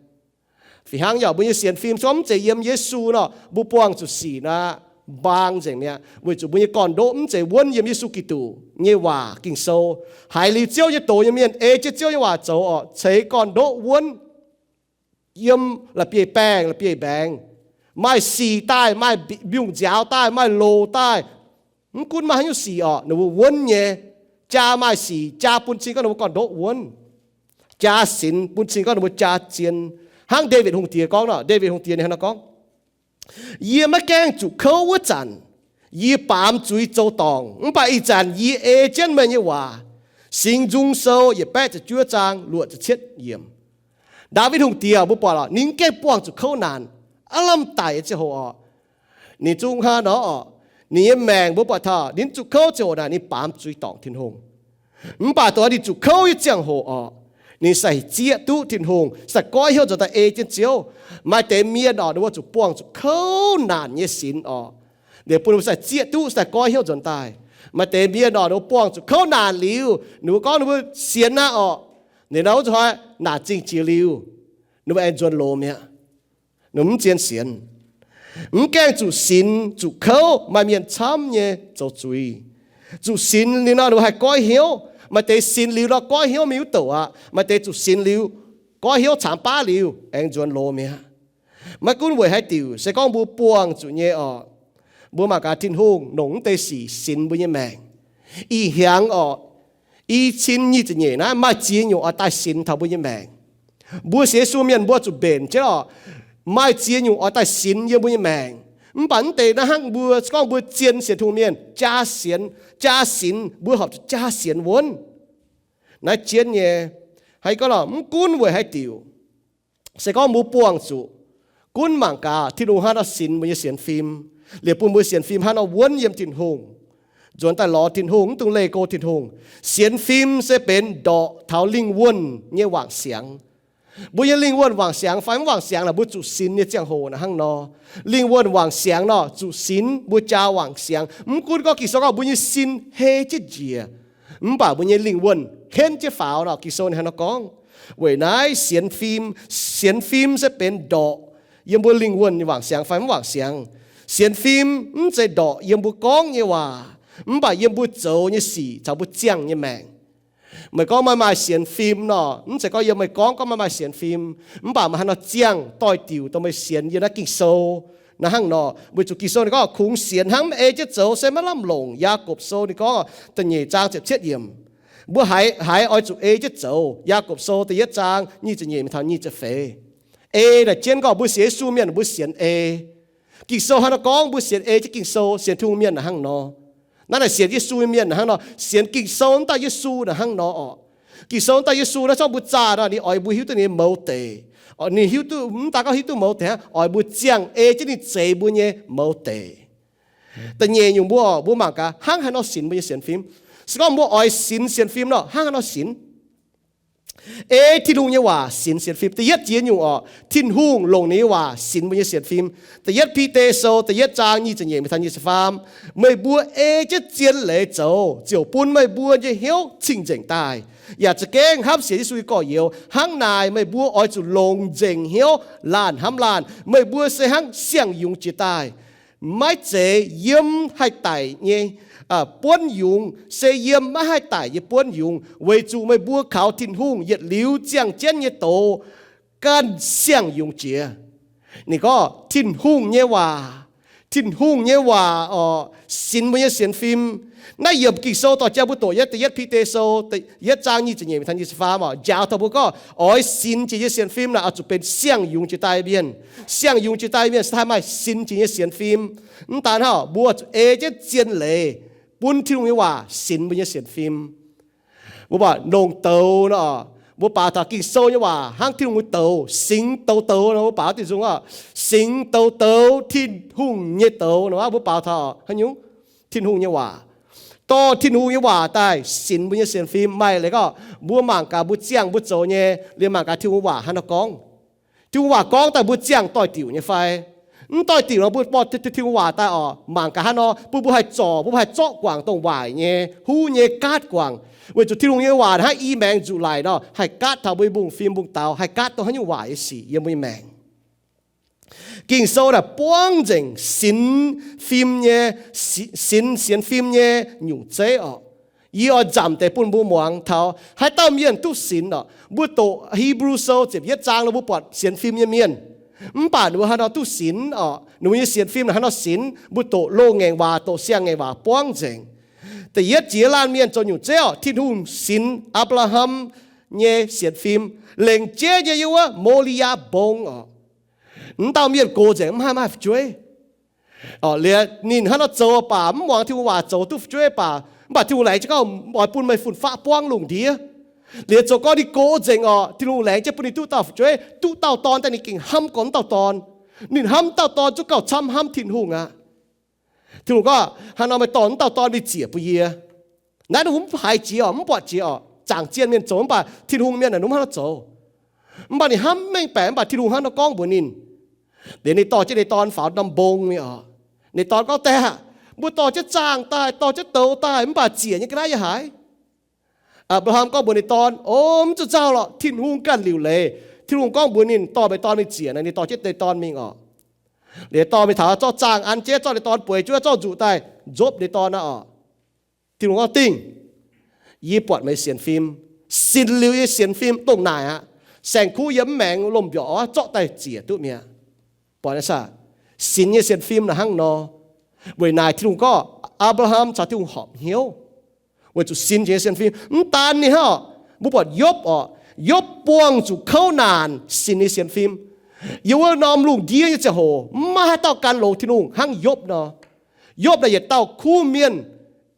Fih hnangv yaac mbuo nyei sienx fim se gorngv mv zeiz yiem Yesu nor, mbuo buangh zuqc sic nor, mbaang nzengc mi'aqv, weic zuqc mbuo nyei gorn-ndoqv mv zeiz wuonv yiem Yesu Giduc nyei waac Ging-Sou. Haiz liuz Ziouv nyei doz nyei mienh, ei jienv Ziouv nyei waac zoux orqc, ceix gorn-ndoqv wuonv yiem la'bieiv-baengh, la'bieiv-mbaengx, maaih sic daaih, maaih mbiungc-nziaaux daaih, maaih loz daaih. Mv gunv maaih haaix nyungc sic orqc, ninh mbuo wuonv nyei, jaa maaih sic, jaa bun cing gorngv ninh mbuo gorn-ndoqv wuonv. Jaa sinx bun cing gorngv ninh mbuo jaa zien. Hnangv Ndaawitv Hungh Diex gorngv nor, Ndaawitv Hungh Diex ninh hnangv nor gorngv, Yie maiv gaengh zuqc kouv wuov zanc, yie baamz zuiz zoux dorngc. Mv baac ih zanc yie ei jienv meih nyei waac. Singx Nzung Sou yietc baeqv ziepc juov zaang luoqc ziepc cietv yiemc. Ndaawitv Hungh Diex mbuo buatc lorqc, ninh mv gaengh buangh zuqc kouv naanc. Aav lamh daic nyei ziangh hoc orqc, ninh zungv hnangv nor orqc, ninh nyei maengc mbuo buatc taux ninh zuqc kouv ziangh hoc naaic, ninh baamz zuiz dorngc Tin-Hungh. Mv baac dongh ninh zuqc kouv nyei ziangh hoc orqc, ninh sai zieqv duqv Tin-Hungh, sai goiv hnyouv nzuonx daaih ei jienv Ziouv. Maaih deix mienh orqc, ninh mbuo zuqc buangh zuqc kouv naanc nyei sinx orqc, liuz bun ninh mbuo sai zieqv duqv, sai goiv hnyouv nzuonx daaih. Maaih deix mienh orqc, ninh mbuo buangh zuqc kouv naanc liuz, ninh mbuo gorngv ninh mbuo sienx aqv orqc, ninh nor wuov zuqc hnoi naanc zingh jiex liuz, ninh mbuo aengx nzuonx loz mi'aqv. Ninh mv zien sienx. Mv gaengh zuqc sinx zuqc kouv, maaih mienh camv nyei zoux zuiz. Zuqc sinx liuz nor, ninh mbuo haih goiv hnyouv. Maaih deix sinx liuz nor, goiv hnyouv maiv hiuv douc aqv. Maaih deix zuqc sinx liuz, goiv hnyouv caamx baav liuz, aengx nzuonx loz mi'aqv. Maiv gunv weic haaix diuc, se gorngv mbuo buangh zuqc nyei orqc, mbuo mangc gaax Tin-Hungh longc mv deix sic sinx mbuo nyei maengc. Ih hnyangx orqc, i cin nyic ziepc nyeic naaiv maaih ziex nyungc oix daaih sinx taux mbuo nyei maengc. Mbuo sienx Yesu mienh mbuo zuqc mbenc jienv orqc, maaih ziex nyungc oix daaih sinx yiem mbuo nyei maengc. Mv baac mv deix naaiv hnangv mbuo, se gorngv mbuo zien sienx Tin-Hungh mienh jaa sienx, jaa sinx, mbuo horpc zuqc jaa sienx wuonv. Naaiv jienv nyei, haaix gorngv lorqc, mv gunv weic haaix diuc, se gorngv mbuo buangh zuqc, gunv mangc gaax Tin-Hungh hnangv nor sinx mbuo nyei sienx fim, liuz bun mbuo sienx fim hnangv nor wuonv yiem Tin-Hungh, nzuonx daaih lorz Tin-Hungh, mv dungx leih go Tin-Hungh. Sienx fim se benx ndorqc taux lingh wuonh nyei wangc siangx. Mbuo nyei lingh wuonh wangc siangx fai mv wangc siangx naaic, mbuo zuqc sinx nyei ziangh hoc naaic hnangv nor. Lingh wuonh wangc siangx nor zuqc sinx, mbuo jaa wangc siangx. Mv gunv gorngv Ging-Sou gorngv mbuo nyei sin hei jienv njiec, mv baac mbuo nyei lingh wuonh henv jienv faaux nor, Ging-Sou ninh hnangv nor gorngv. Weic naaiv sienx fim, sienx fim se benx ndorqc yiem mbuo lingh wuonh nyei wangc siangx fai mv wangc siangx. Sienx fim mv zeiz ndorqc yiem mbuo gorngv nyei waac, mv baac yiem mbuo zoux nyei sic caux mbuo ziangh nyei maengc. Meih gorngv meih maaih sienx fim nor, mv zeiz gorngv yiem meih gorngv gorngv meih maaih sienx fim, mv baac meih hnangv nor ziangh doix-diuc dongh meih sienx yiem naaiv Ging-Sou naaiv hnangv nor. Weic zuqc Ging-Sou ninh gorngv kungx sienx hnangv mv ei jienv zoux se maiv lamh longc. Yaagorpc Sou ninh gorngv da'nyeic zaang ziepc cietv yiemc, mbuo haiz, haiz oix zuqc ei jienv zoux. Yaagorpc Sou da'yietv zaang nyic ziepc nyeic mingh taux nyic ziepc feix. Ei naaic jienv gorngv mbuo sienx Yesu mienh mbuo sienx ei. Ging-Sou hnangv nor gorngv mbuo sienx ei jienv Ging-Sou, sienx Tin-Hungh mienh naaic hnangv nor. Naaiv naaic sienx Yesu mienh naaic hnangv nor, sienx Ging-Sou mv daaih Yesu naaic hnangv nor orqc. Ging-Sou mv daaih Yesu naaiv zorqv mbuo zaah nor, ninh oix mbuo hiuv duqv ninh nyei mouz deic. Ninh hiuv duqv, mv daaih gorngv hiuv duqv mouz deic aqv, oix mbuo ziangh ei jienv ninh zeix mbuo nyei mouz deic. Da'nyeic nyungc mbuo, mbuo mangc gaax hnangv haaix nor sinx mbuo nyei sienx fim. Se gorngv mbuo oix sinx sienx fim nor, hnangv haaix nor sinx? Ei Tin-Hungh nyei waac sinx sienx fim. Da'yietv jiex nyungc orqc, Tin-Hungh longc ninh nyei waac sinx mbuo nyei sienx fim. Da'yietv Bide Sou da'yietv zaang nyic ziepc nyeic mingh taux nyic ziepc faam, meih mbuo ei jienv zien leiz zoux ziouc bun meih mbuo nyei hnyouv cing-nzengc daaih, yaac za'gengh hnamv sienx Yesu nyei gorx-youz. Hnangv naaic meih mbuo oix zuqc longc nzengc hnyouv laanh hnamv laanh. Meih mbuo se hnangv siang-yungz jiex daaih, maiv zeiz yiem haih daic nyei buonv yungz, se yiem maiv haih daic nyei buonv yungz, weic zuqc meih mbuo kaux Tin-Hungh yietc liuz ziangh jienv nyei doz ganh siang-yungz jiex. Ninh gorngv Tin-Hungh nyei waac, Tin-Hungh nyei waac orqc, sinx mbuo nyei sienx fim. Naaiv yiemc Ging-Sou dorh jienv mbuo doqc yietv, da'yietv Bide Sou yietv zaang nyic ziepc nyeic mingh taux nyic ziepc faam orqc, njaaux taux mbuo gorngv oix sinx jiex nyei sienx fim naaic oix zuqc benx siang-yungz jiex daaih mienh. Siang-yungz jiex daaih mienh se haih maaih sinx jiex nyei sienx fim. Mv daan hnangv, mbuo zuqc ei jienv zien leiz bun Tin-Hungh nyei waac sinx mbuo nyei sienx fim. Mbuo baac longc douz nor, mbuo baaux taux Ging-Sou nyei waac hnangv Tin-Hungh nyei douz, singx douz douz nor, mbuo baaux diuh nzung orqc, singx douz douz Tin-Hungh nyei douz nor, mbuo baaux taux haaix nyungc? Tin-Hungh nyei waac. Dorh Tin-Hungh nyei waac daaih sinx mbuo nyei sienx fim. Maaih leiz gorngv mbuo mangc gaax mbuo ziangh mbuo zoux nyei liemh, mangc gaax Tin-Hungh waac hnangv nor gorngv. Tin-Hungh waac gorngv daaih mbuo ziangh doix-diuc nyei fai? Mv doix-diuc nor mbuo buatc Tin-Hungh waac daaih oc, mangc gaax hnangv nor bun mbuo haih zorc, bun mbuo haih zorqv guangc dongh waaic nyei, huv nyei, gaatv guangc. Weic zuqc Tin-Hungh nyei waac hnangv i maengx nzuqc laic nor, haih gaatv taux mbuo nyei mbungv-fim mbungv-daux, haih gaatv dongh haaix nyungc waaic nyei sic yiem mbuo nyei maengc. Ging-Sou naaic buangv nzengc sinx fim nyei, sinx sienx fim nyei nyungc zeiv oc. Yie oix nzamc deix bun mbuo muangx taux haaix dauh mienh duqv sinx oc. Mbuo doqc Hebrew Sou ziepc yietv zaang nor mbuo buatc sienx fim nyei mienh. Mv baac ninh mbuo haaix nor duqv sinx oc, ninh mbuo nyei sienx fim naaic haaix nor sinx, mbuo doqc loz-ngaengc waac, doqc siang-ngaengc waac buangv nzengc. Da'yietv jiex laanh mienh zoux nyungc zeiv oc, Tin-Hungh sinx Apc^laa^ham nyei sienx fim, lengc jeiv nyei yiem wuov Mo^li^yaa Mbong oc. Mv dauh mienh gox nzengc, mv haih maaih fu'jueiv. Liuz ninh hnangv nor zoux baac mv muangx Tin-Hungh waac zoux duqv fu'jueiv baac, mv baac Tin-Hungh laengz jienv gauh oix bun meih fun-faqv buangv lungh ndiev. Liuz zoux gorngv ninh gox nzengc oc, Tin-Hungh laengz jienv bun ninh duqv dauh fu'jueiv, duqv dauh dorn daaih, ninh gengh hnamv gormx mv dauh dorn. Ninh hnamv mv dauh dorn zungv gauh camv hnamv Tin-Hungh aqv. Tin-Hungh gorngv, hnangv nor meih dorh mv dauh dorn mingh ziec bun yie. Naaiv ninh mbuo mv haiz jiex oc, mv buatc jiex oc, zaangc zienh mienh zoux, mv baac Tin-Hungh mienh naaic ninh mv hnangv nor zoux. Mv baac ninh hnamv mengh baeqc, mv baac Tin-Hungh hnangv nor gorngv mbuox ninh. Liuz ninh dorh jienv ninh dorn faaux norm mbong mingh oc. Ninh dorn gorngv, Daaih aqv, mbuo dorh jienv zaangh daaih, dorh jienv douz daaih, mv baac ziec nyei ga'naaiv yaac haiz. Apc^laa^ham gorngv mbuox ninh dorn, O, mv zuqc nzauh lorqc, Tin-Hungh ganh liuc leiz. Tin-Hungh gorngv mbuox ninh dorh meih dorn mingh ziec naaic, ninh dorh jienv ninh dorn mingh oc. Liuz dorh mingh taux zorqv zaangh an jienv, zorqv ninh dorn bueix jienv zorqv nzuqc daaih nzopv ninh dorn aqv oc. Tin-Hungh gorngv, Dingh, yie buatc meih sienx fim, sinx liuz yie sienx fim dongh naaic aqv. Saeng-kuv yiem mv maengx lomh mbiorqc oc, zorqv daaih ziec duqv mi'aqv. Buatc naaiv saah? Sinx nyei sienx fim naaic hnangv nor. Weic naaic Tin-Hungh gorngv Apc^laa^ham caux Tin-Hungh horpc hnyouv weic zuqc sinx nyei sienx fim. Mv daan ninh hnangv oc, mbuo buatc Yopv oc. Yopv buangh zuqc kouv naanc sinx nyei sienx fim. Yiem wuov norm lungh ndiev nyei ziangh hoc mv maaih haaix dauh gan longx Tin-Hungh hnangv Yopv nor. Yopv naaic yietc dauh kuv mienh,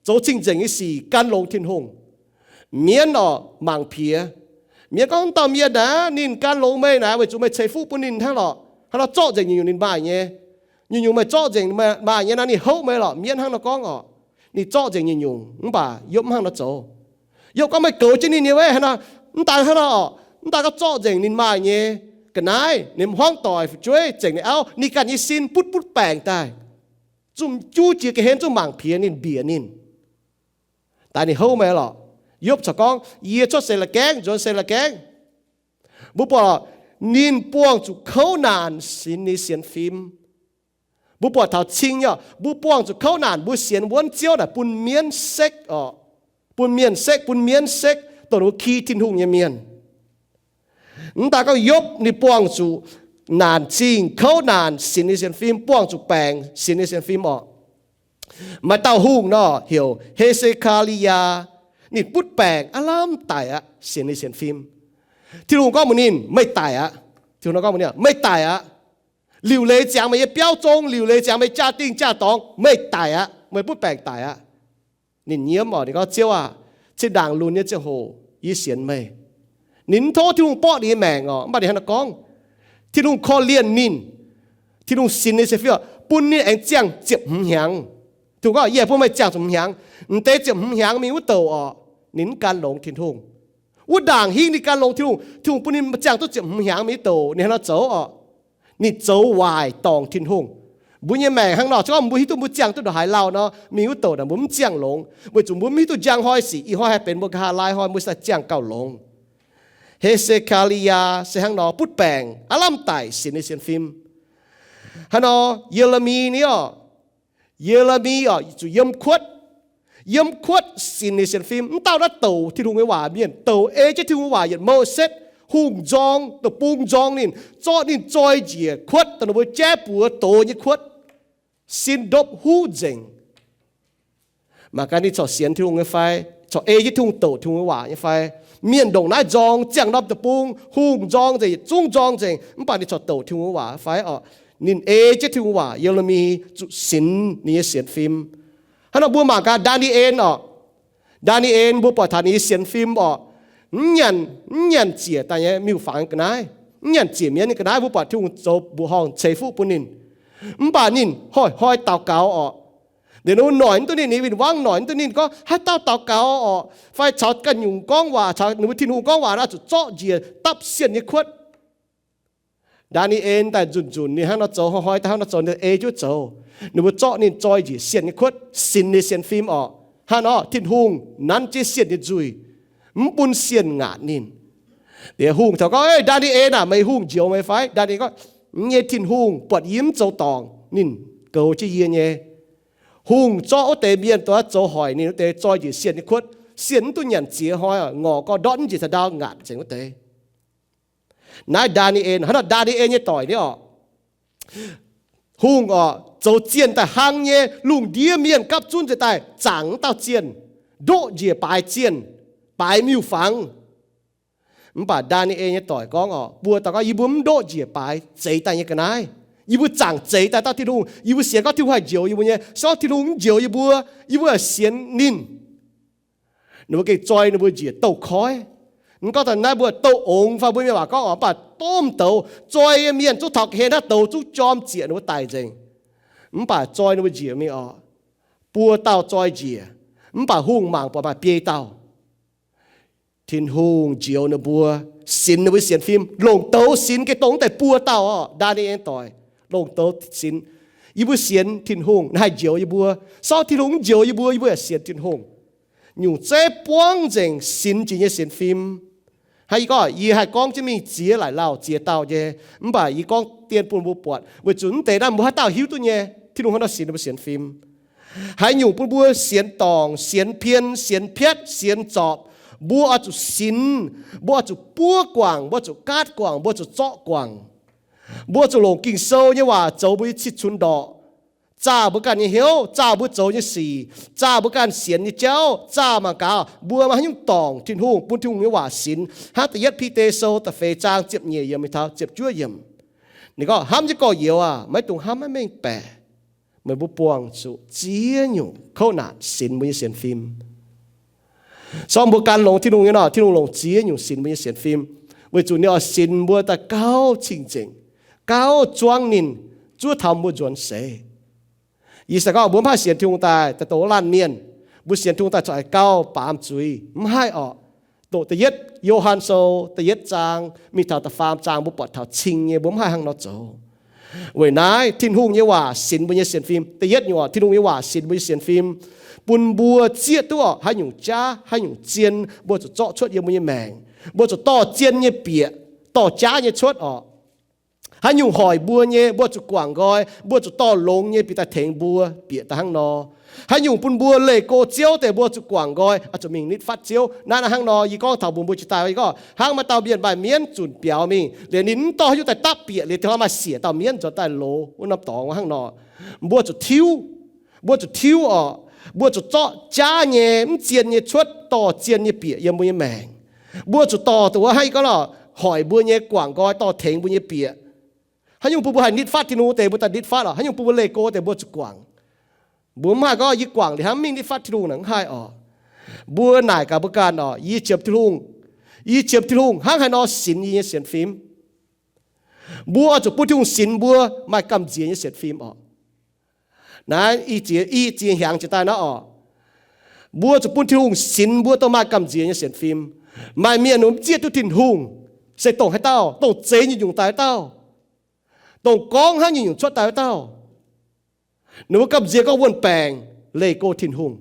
zoux cing-nzengc nyei sic, gan longx Tin-Hungh. Mienv oc, mangc piex. Mienv gorngv, Dauh mienh naaic, ninh gan longx meih naaic weic zuqc meih ceix fuqv bun ninh hnangv lorqc. Hnangv nor zorqv nzengc nyungc-nyungc ninh maaih nyei. Nyungc-nyungc meih zorqv nzengc maaih nyei nor ninh houv meih lorqc. Mienv hnangv nor gorngv oc. Ninh zorqv nzengc nyungc-nyungc, mv baac Yopv mv hnangv nor zoux. Yopv gorngv, Meih goux jienv ninh nyei wuov, hnangv nor, mv daan hnangv nor oc, mv daan gorngv zorqv nzengc ninh maaih nyei ga'naaiv, ninh hmuangv doic, fu'jueiv, zengc ninh auv, ninh ganh nyei sin butv butv baengc daaih, zungv juv jiex ga'hlen, zungv mangc piex ninh, mbiec ninh. Daaih ninh houv meih lorqc. Yopv corc gorngv, Yie cuotv seix la'gaengv, nzuonx seix la'gaengv. Mbuo buatc ninh buangh zuqc kouv naanc sinx ninh sienx fim. Mbuo buatc taux cing nyei, mbuo buangh zuqc kouv naanc, mbuo sienx wuonv Ziouv naaic bun mienv sekv oc, bun mienh sekv, bun mienv sekv, dongh wuov ki Tin-Hungh nyei mienh. Mv daan gorngv Yopv ninh buangh zuqc naanc zingh, kouv naanc sinx ninh sienx fim, buangh zuqc baengc sinx ninh sienx fim orqc. Maaih dauh hungh nor heuc He^se^kaa^li^yaa. Ninh butv baengc aav lamh daic aqv, sinx ninh sienx fim. Tin-Hungh gorngv mbuox ninh, Meih daic aqv. Tin-Hungh gorngv mbuox ninh, Meih daic aqv. Liuc leiz ziangx meih nyei biauv zong, liuc leiz ziangx meih jaa-dingh jaa-dorngx, meih daic aqv. Meih butv baengc daic aqv. Ninh nyiemv oc, ninh gorngv, Ziouv aah! Zinh ndaangc lunx nyei ziangh hoc yie sienx meih. Ninh mv tov Tin-Hungh borqv ninh nyei maengc oc, mv baac ninh hnangv naaiv gorngv, Tin-Hungh korv-lienh ninh. Tin-Hungh sinx ninh sienx fim, bun ninh aengx ziangh ziepc hmz hnyangx. Tin-Hungh gorngv, Yie bun meih ziangh ziepc hmz hnyangx. M'deix ziepc hmz hnyangx mingh wuov douc oc, ninh mv gan longx Tin-Hungh. Wuov ndaangc hingv ninh gan longx Tin-Hungh, Tin-Hungh bun ninh ziangh duqv ziepc hmz hnyangx mingh wuov douc, ninh hnangv naaiv zoux oc. Ninh zoux waaic dorngc Tin-Hungh. Mbuo nyei maengc hnangv nor, se gorngv mbuo hiuv duqv mbuo ziangh duqv ndongc haaix lauh nor, mingh wuov douc naaic mbuo mv ziangh longx, weic zuqc mbuo mv hiuv duqv njang hnoi sic, ih hnoi haih benx mbuo nqa'haav laai hnoi mbuo sai ziangh gauh longx. He^se^kaa^li^yaa se hnangv nor butv baengc aav lamh daic sinx ninh sienx fim. Hnangv nor Ye^le^mi ni oc, Ye^le^mi oc, zuqc yiem kuotv. Yiem kuotv sinx ninh sienx fim. Mv dauh naaiv douc Tin-Hungh nyei waac mienh, douc ei jienv Tin-Hungh waac yietc mouh setv, hungh nzorng, deic-bung nzorng ninh, zorqv ninh zoi njiec kuotv, dongh ninh mbuo jaiv buoz doz nyei kuotv, sin ndopv huv nzengc. Mangc gaax ninh corc sienx Tin-Hungh nyei fai, corc ei jienv Tin-Hungh douc Tin-Hungh nyei waac nyei fai. Mienh ndongc naaiv nzorng ziangh norm deic-bung, hungh nzorng nzengc, yietc zungv nzorng nzengc, mv baac ninh corc douc Tin-Hungh nyei waac fai oc. Ninh ei jienv Tin-Hungh nyei waac, Ye^le^mi zuqc sinx ninh nyei sienx fim. Hnangv nor mbuo mangc gaax Ndaa^ni^en oc. Ndaa^ni^en mbuo buatc taux ninh nyei sienx fim oc. Mv nyanc, mv nyanc ziec daaih nyei miuc-fangx ga'naaiv, mv nyanc ziec mienv nyei ga'naaiv, mbuo buatc Tin-Hungh zoux mbuoqc horngh ceix fuqv bun ninh. Mv baac ninh hnoi-hnoi daux gaux oc. Liuz ninh mbuo noic mv duqv ninh, ninh win-wangv noic mv duqv ninh, gorngv haaix dauh daux gaux oc, fai caux ganh nyungc gorngv waac, caux ninh mbuo Tin-Hungh gorngv waac nor, zuqc zorqv njiec dapv sienh nyei kuotv. Ndaa^ni^en daaih nzunc nzunc ninh hnangv nor zoux, hnoi-hnoi daaih hnangv nor zoux, ninh ei jienv zoux. Ninh mbuo zorqv ninh zoi njiec sienh nyei kuotv, sinx ninh sienh fim orqc. Hnangv nor Tin-Hungh nanv jienv sienh nyei nzuih, mv bun sienh ngaatc ninh. Liuz hungh taux gorngv, Ndaa^ni^en aac, meih hungh njoux meih fai? Ndaa^ni^en gorngv, Yie nyei Tin-Hungh buatc yie mv zoux dorngc, ninh goux jienv yie nyei. Hungh zorqv wuov deix mienh dongh zoux hoic ninh wuov deix zoi njiec sienh nyei kuotv. Sienh mv duqv nyanc ziex hnoi, ngorc gorx ndortv njiec taux ndau ngaatc nzengc wuov deix. Naaiv Ndaa^ni^en, hnangv nor Ndaa^ni^en nyei doic ni orqc. Hungh orqc, zoux zienh daaih hlang nyei, lungh ndiev mienh gapv zunv nzengc daaih zaangc wuov dauh zienh, ndoqv njiec baaix zienh, baaix miuc-fangx. Mv baac Ndaa^ni^en nyei doic gorngv orqc, buo dauh gorngv, Yie mbuo mv ndoqv njiec baaix zeix daaih nyei ga'naaiv. Yie mbuo zaangc zeix daaih dauh Tin-Hungh. Yie mbuo sienx gorngv Tin-Hungh haih njoux yie mbuo nyei. Se gorngv Tin-Hungh mv njoux yie mbuo, yie mbuo yaac sienx ninh. Ninh mbuo gengh zoi ninh mbuo njiec douh koiv. Mv gorngv daaih naaiv mbuo douh ongx fai mbuo mienh waac gorngv orqc, mv baac domh douz zoi nyei mienh zungv taux ga'hlen naaiv douz zungv jorm zieqc ninh mbuo daic nzengc. Mv baac zoi ninh mbuo njiec mingh orqc, buo dauh zoi njiec, mv baac hungh mangc buatc maaih biei dauh. Tin-Hungh njoux ninh mbuo, sinx ninh mbuo sienx fim, longc douz sinx gengh dongh wuov deix buo dauh orqc. Ndaa^ni^en doic longc douz sinx, Yie mbuo sienx Tin-Hungh, ninh haih njoux yie mbuo. Se gorngv Tin-Hungh mv njoux yie mbuo, yie mbuo yaac sienx Tin-Hungh. Nyungc zeiv buangv nzengc sinx jiex nyei sienx fim. Hnangv yie gorngv, yie haih gorngv jienv mingh ziex laic lauh ziex dauh nyei, mv baac yie gorngv dien bun mbuo buatc, weic zuqc mv deix naaiv mbuo haaix dauh hiuv duqv nyei Tin-Hungh hnangv nor sinx ninh mbuo sienx fim. Haaix nyungc bun mbuo sienx dorngc, sienx pien, sienx piatv, sienx zorpc, mbuo oix zuqc sinx, mbuo oix zuqc buov guangc, mbuo zuqc gaatv guangc, mbuo zuqc zorqv guangc. Mbuo zuqc longc Ging-Sou nyei waac zoux mbuo nyei cih cunx ndorqc, zaah mbuo ganh nyei hnyouv, zaah mbuo zoux nyei sic, zaah mbuo ganh sienx nyei jauv, zaah mangc gaax mbuo maaih haaix nyungc dorngc Tin-Hungh, bun Tin-Hungh nyei waac sinx. Hnangv da'yietv Bide Sou da'feix zaang ziepc nyeic yiemc mingh taux ziepc juov yiemc. Ninh gorngv, Hnamv jienv gorx-youz aac, maiv dungx hnamv maiv mengh baeqc. Meih mbuo buangh zuqc ziex nyungc kouv naanc sinx mbuo nyei sienx fim. Se gorngv mbuo gan longx Tin-Hungh nyei nor, Tin-Hungh longc ziex nyungc sinx mbuo nyei sienx fim, weic zuqc ninh oix sinx mbuo daaih gauh cing-nzengc, gauh zuangv ninh, zuov taux mbuo nzuonx seix. Yie se gorngv mbuo mv haih sienx Tin-Hungh daaih, daaih dongh wuov laanh mienh. Mbuo sienx Tin-Hungh daaih corc haiz gauh baamz zuiz, mv haih orqc. Dongh da'yietv Yo^han Sou da'yietv zaang mingh taux da'faam zaang mbuo buatc taux cing nyei, mbuo mv haih hnangv nor zoux. Weic naaiv Tin-Hungh nyei waac sinx mbuo nyei sienx fim. Da'yietv nyungc orqc, Tin-Hungh nyei waac sinx mbuo nyei sienx fim, bun mbuo zieqv duqv orqc haaix nyungc jaav, haaix nyungc zien mbuo zuqc zorqv cuotv yiem mbuo nyei maengc. Mbuo zuqc dorh zien nyei bieqc, dorh jaav nyei cuotv orqc. Haaix nyungc hoic mbuo nyei, mbuo zuqc guangc nqoi, mbuo zuqc dorh longx nyei bieqc daaih tengx mbuo, bieqc daaih hnangv nor. Haaix nyungc bun mbuo leih go Ziouv deix, mbuo zuqc guangc nqoi, oix zuqc mingh nitv fatv Ziouv. Naaiv hnangv nor yie gorngv taux mbuox mbuo jiex daaih, yie gorngv hnangv maaih dauh mienh maaih mienv zunc biaux mingh, liuz ninh mv dorh haaix nyungc daaih dapv bieqc, liuz dingh hnoi maaih siec dauh mienv nzuonx daaih loz wuov norm dorngx hnangv nor. Mbuo zuqc tiuv, mbuo zuqc tiuv orqc. Mbuo zuqc zorqv jaav nyei, mv zien nyei cuotv, dorh zien nyei bieqc yiem mbuo nyei maengc. Mbuo zuqc dorh dongh wuov hnangv yie gorngv lorqc, hoic mbuo nyei guangc nqoi, dorh tengx mbuo nyei bieqc. Haaix nyungc bun mbuo haih nitv fatv Tin-Hungh deix, mbuo daaih nitv fatv orqc. Haaix nyungc bun mbuo leih go deix, mbuo zuqc guangc. Mbuo mv haih gorngv yie guangc liuz hnangv mingh nitv fatv Tin-Hungh naaic, mv haih orqc. Mbuo naaic gaax mbuo ganh orqc, yie qiemx Tin-Hungh, yie qiemx Tin-Hungh hnangv haaix nor sinx yie nyei sienx fim. Mbuo oix zuqc bun Tin-Hungh sinx mbuo maaih gamh nziex nyei sienx fim orqc. Naaiv i ziex, i ziex hnyangx jiex daaih naaiv orqc, mbuo zuqc bun Tin-Hungh sinx mbuo dongh maaih gamh nziex nyei sienx fim. Maaih mienh ninh mbuo mv zieqv duqv Tin-Hungh, se dongh haaix dauh? Dongh zeix nyungc-nyungc daaih wuov dauh, dongh gorngv hnangv nyungc-nyungc cuotv daaih wuov dauh. Ninh mbuo gamh nziex gorngv wuonh baengc, leih go Tin-Hungh,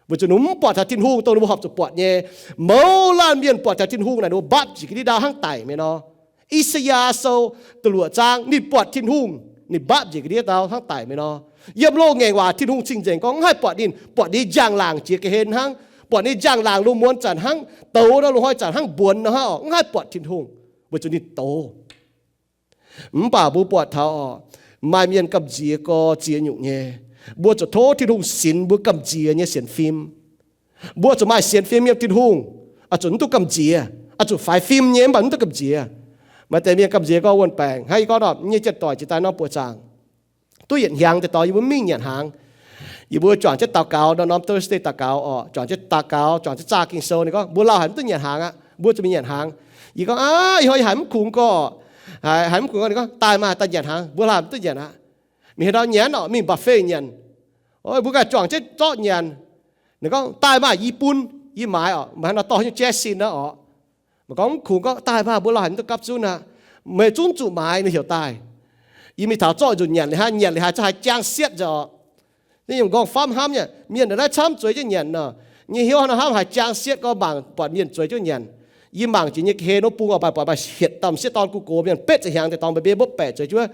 weic zuqc ninh mbuo mv buatc taux Tin-Hungh dongh ninh mbuo horpc zuqc buatc nyei. Mouz laanh mienh buatc taux Tin-Hungh naaic, ninh mbuo mbapv njiec ga'ndiev ndau hnangv daic mingh nor. I^saa^yaa Sou da'luoqc zaang, ninh buatc Tin-Hungh, ninh mbapv njiec ga'ndiev ndau hnangv daic mingh nor. Yiem loz-ngaengc waac Tin-Hungh cing-nzengc gorngv mv haih buatc ninh, buatc ninh njang-laangc jiex ga'hlen hnangv, buatc ninh njang-laangc lungh muonz zanc hnangv douz nor, lungh hnoi zanc hnangv mbuonx nor hnangv orqc, mv haih buatc Tin-Hungh, weic zuqc ninh douz. Mv baac mbuo buatc taux orqc, maaih mienh gamh nziex gorx ziex nyungc nyei. Mbuo zuqc tov Tin-Hungh sinx mbuo gamh nziex nyei sienx fim. Mbuo zuqc maaih sienx fim yiem Tin-Hungh, oix zuqc mv duqv gamh nziex. Oix zuqc faix fim nyei mv baac mv duqv gamh nziex. Maaih deix mienh gamh nziex gorngv wuonh baengc. Hnangv yie gorngv nor, yie nyei janx-doic jiex daaih norm buoqc zaangc duqv yietc hnyangx deix dorh yie mbuo mingh nyanc hnaangx. Yie mbuo juangc jienv daux gaux, norm-norm Thursday daux gaux orqc, juangc jienv daux gaux, juangc jienv zaah Ging-Sou. Ninh gorngv, Mbuo lauh haic mv duqv nyanc hnaangx aqv. Mbuo zuqc mingh nyanc hnaangx. Yie gorngv, Aav, ih hnoi yie haiz mv kungx gorngv, haiz mv kungx gorngv. Ninh gorngv, Daaih maah, daaih nyanc hnaangx. Mbuo lauh haic mv duqv nyanc aqv. Mingh haaix ndau nyanc orqc? Mingh buffet nyanc. Mbuo ganh juangc jienv zorqv nyanc. Ninh gorngv, Daaih maah, yie bun, yie maaiz orqc. Maaih haaix nor dorh nyei jaiv sin aqv orqc. Maaih gorngv mv kungx gorngv, Daaih maah, mbuo lauh haic mv duqv gapv zunv aqv. meih zungv zuqc maaiz ninh heuc daaih. Yie mingh taux zorqv nzunc nyanc liuz haaix, nyanc liuz haaix zungv haiz jang sietv nzengc orqc. Nyungc nqorngv famv hnamv nyei, mienh naaic naaiv camv zueiz jienv nyanc nor, nyei hnyouv hnangv haaix jang sietv gorngv mangc buatc mienh zueiz jienv nyanc. Yie mangc jiex nyei ga'hlen wuov bung oc, maaih buatc maaih hietc dauh m'sieqv dorn gu gox mienh betv ziepc hnyangx deix dorngx mba'biei mbuo baeqc zueiz jienv,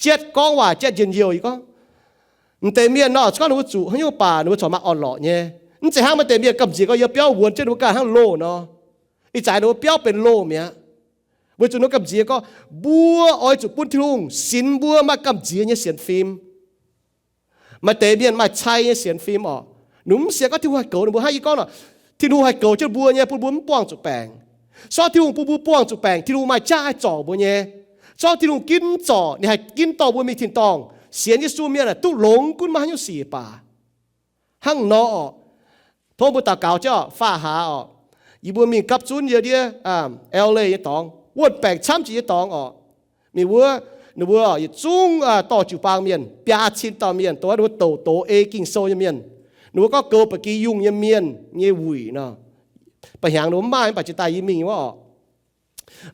jietv gorngv waac, jietv njien-youh. Yie gorngv, m'deix mienh nor, se gorngv ninh mbuo zuqc haaix nyungc baac ninh mbuo corc maaih orn-lorqc nyei. Mv zeiz hnangv maaih deix mienh gamh nziex gorngv yie biauv wuonx jienv ninh mbuo ganh hnangv loh nor. Ih zanc ninh mbuo biauv benx loh mi'aqv. Weic zuqc ninh mbuo gamh nziex gorngv mbuo oix zuqc bun Tin-Hungh sinx mbuo maaih gamh nziex nyei sienx fim. Maaih deix mienh maaih cai nyei sienx fim orqc. Ninh mv sienx gorngv Tin-Hungh haih goux ninh mbuo hnangv. Yie gorngv nor, Tin-Hungh haih goux jienv mbuo nyei, bun mbuo mv buangh zuqc baengc. Se gorngv Tin-Hungh bun mbuo buangh zuqc baengc, Tin-Hungh maaih jaav haih zorc mbuo nyei. Se gorngv Tin-Hungh ginv zorc, ninh haih ginv dorh mbuo mingh tin-dorngh. Sienx Yesu mienh aah, duqv longx gunv maaih haaix nyungc sic baac. Hnangv nor orqc, tov mbuo daux gaux jienv orqc, faah hlaax orqc, yie mbuo mingh gapv zunv yie ndiev L A nyei dorngx, wuon-baengc camv jiex nyei dorngx orqc. Mingh wuov, ninh mbuo yietc zungv dorh jiu-baang mienh, biaa cin dauh mienh, dongh wuov ninh mbuo douc doz ei Ging-Sou nyei mienh. Ninh mbuo gorngv goux ba'gi yungh nyei mienh nyei wuic nor. Ba'hnyangx ninh mbuo mv maaih, mv baac jiex daaih yie mingh wuov orqc,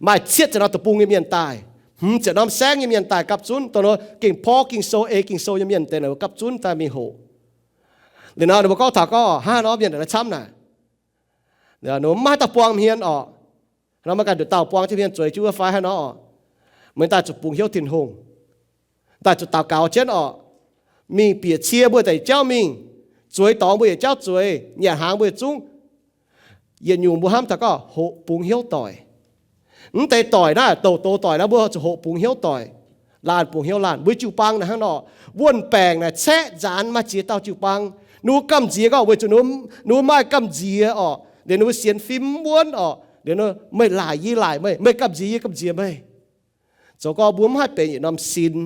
maaih cietv ziepc norm deic-bung nyei mienh daaih, hmz ziepc norm saengv nyei mienh daaih gapv zunv, dongh ninh mbuo gengh porv Ging-Sou, ei Ging-Sou nyei mienh deix, ninh mbuo gapv zunv daaih mingh hoqc. Liuz nor ninh mbuo gorngv taux gorngv, hnangv nor mienh naaic camv naaic, ninh mbuo mv maaih haaix dauh buang hmien orqc. Nor maiv ganh nduqc dauh buang jienv hmien zueiz jienv wuov fai hnangv nor orqc. Meih daaih zuqc bungx hnyouv Tin-Hungh, daaih zuqc daux gaux jienv orqc. Mingh bieqc cie mbuo daaih yietc jauv mingh, zueiz dorngx mbuo yietc jauv zueiz, nyanc hnaangx mbuo yietc zungv. Yietc nyungc mbuo hnamv taux gorngv hoqc bungx hnyouv doic. Mv deix doic naaiv, douc doz doic naaiv mbuo zuqc hoqc bungx hnyouv doic. Laanh bungx hnyouv laanh. Mbuo jiu-baang naaic hnangv nor, wuon-baengc naaic caeqv nzaanx maaih ziex dauh jiu-baang. Ninh mbuo gamh nziex gorngv weic zuqc ninh mbuo maaih gamh nziex orqc, liuz ninh mbuo sienx fim mv wuonv orqc, liuz meih laaic yie laaic meih, meih gamh nziex yie gamh nziex meih. Zoux gorngv mbuo mv haih benx yietc norm sin.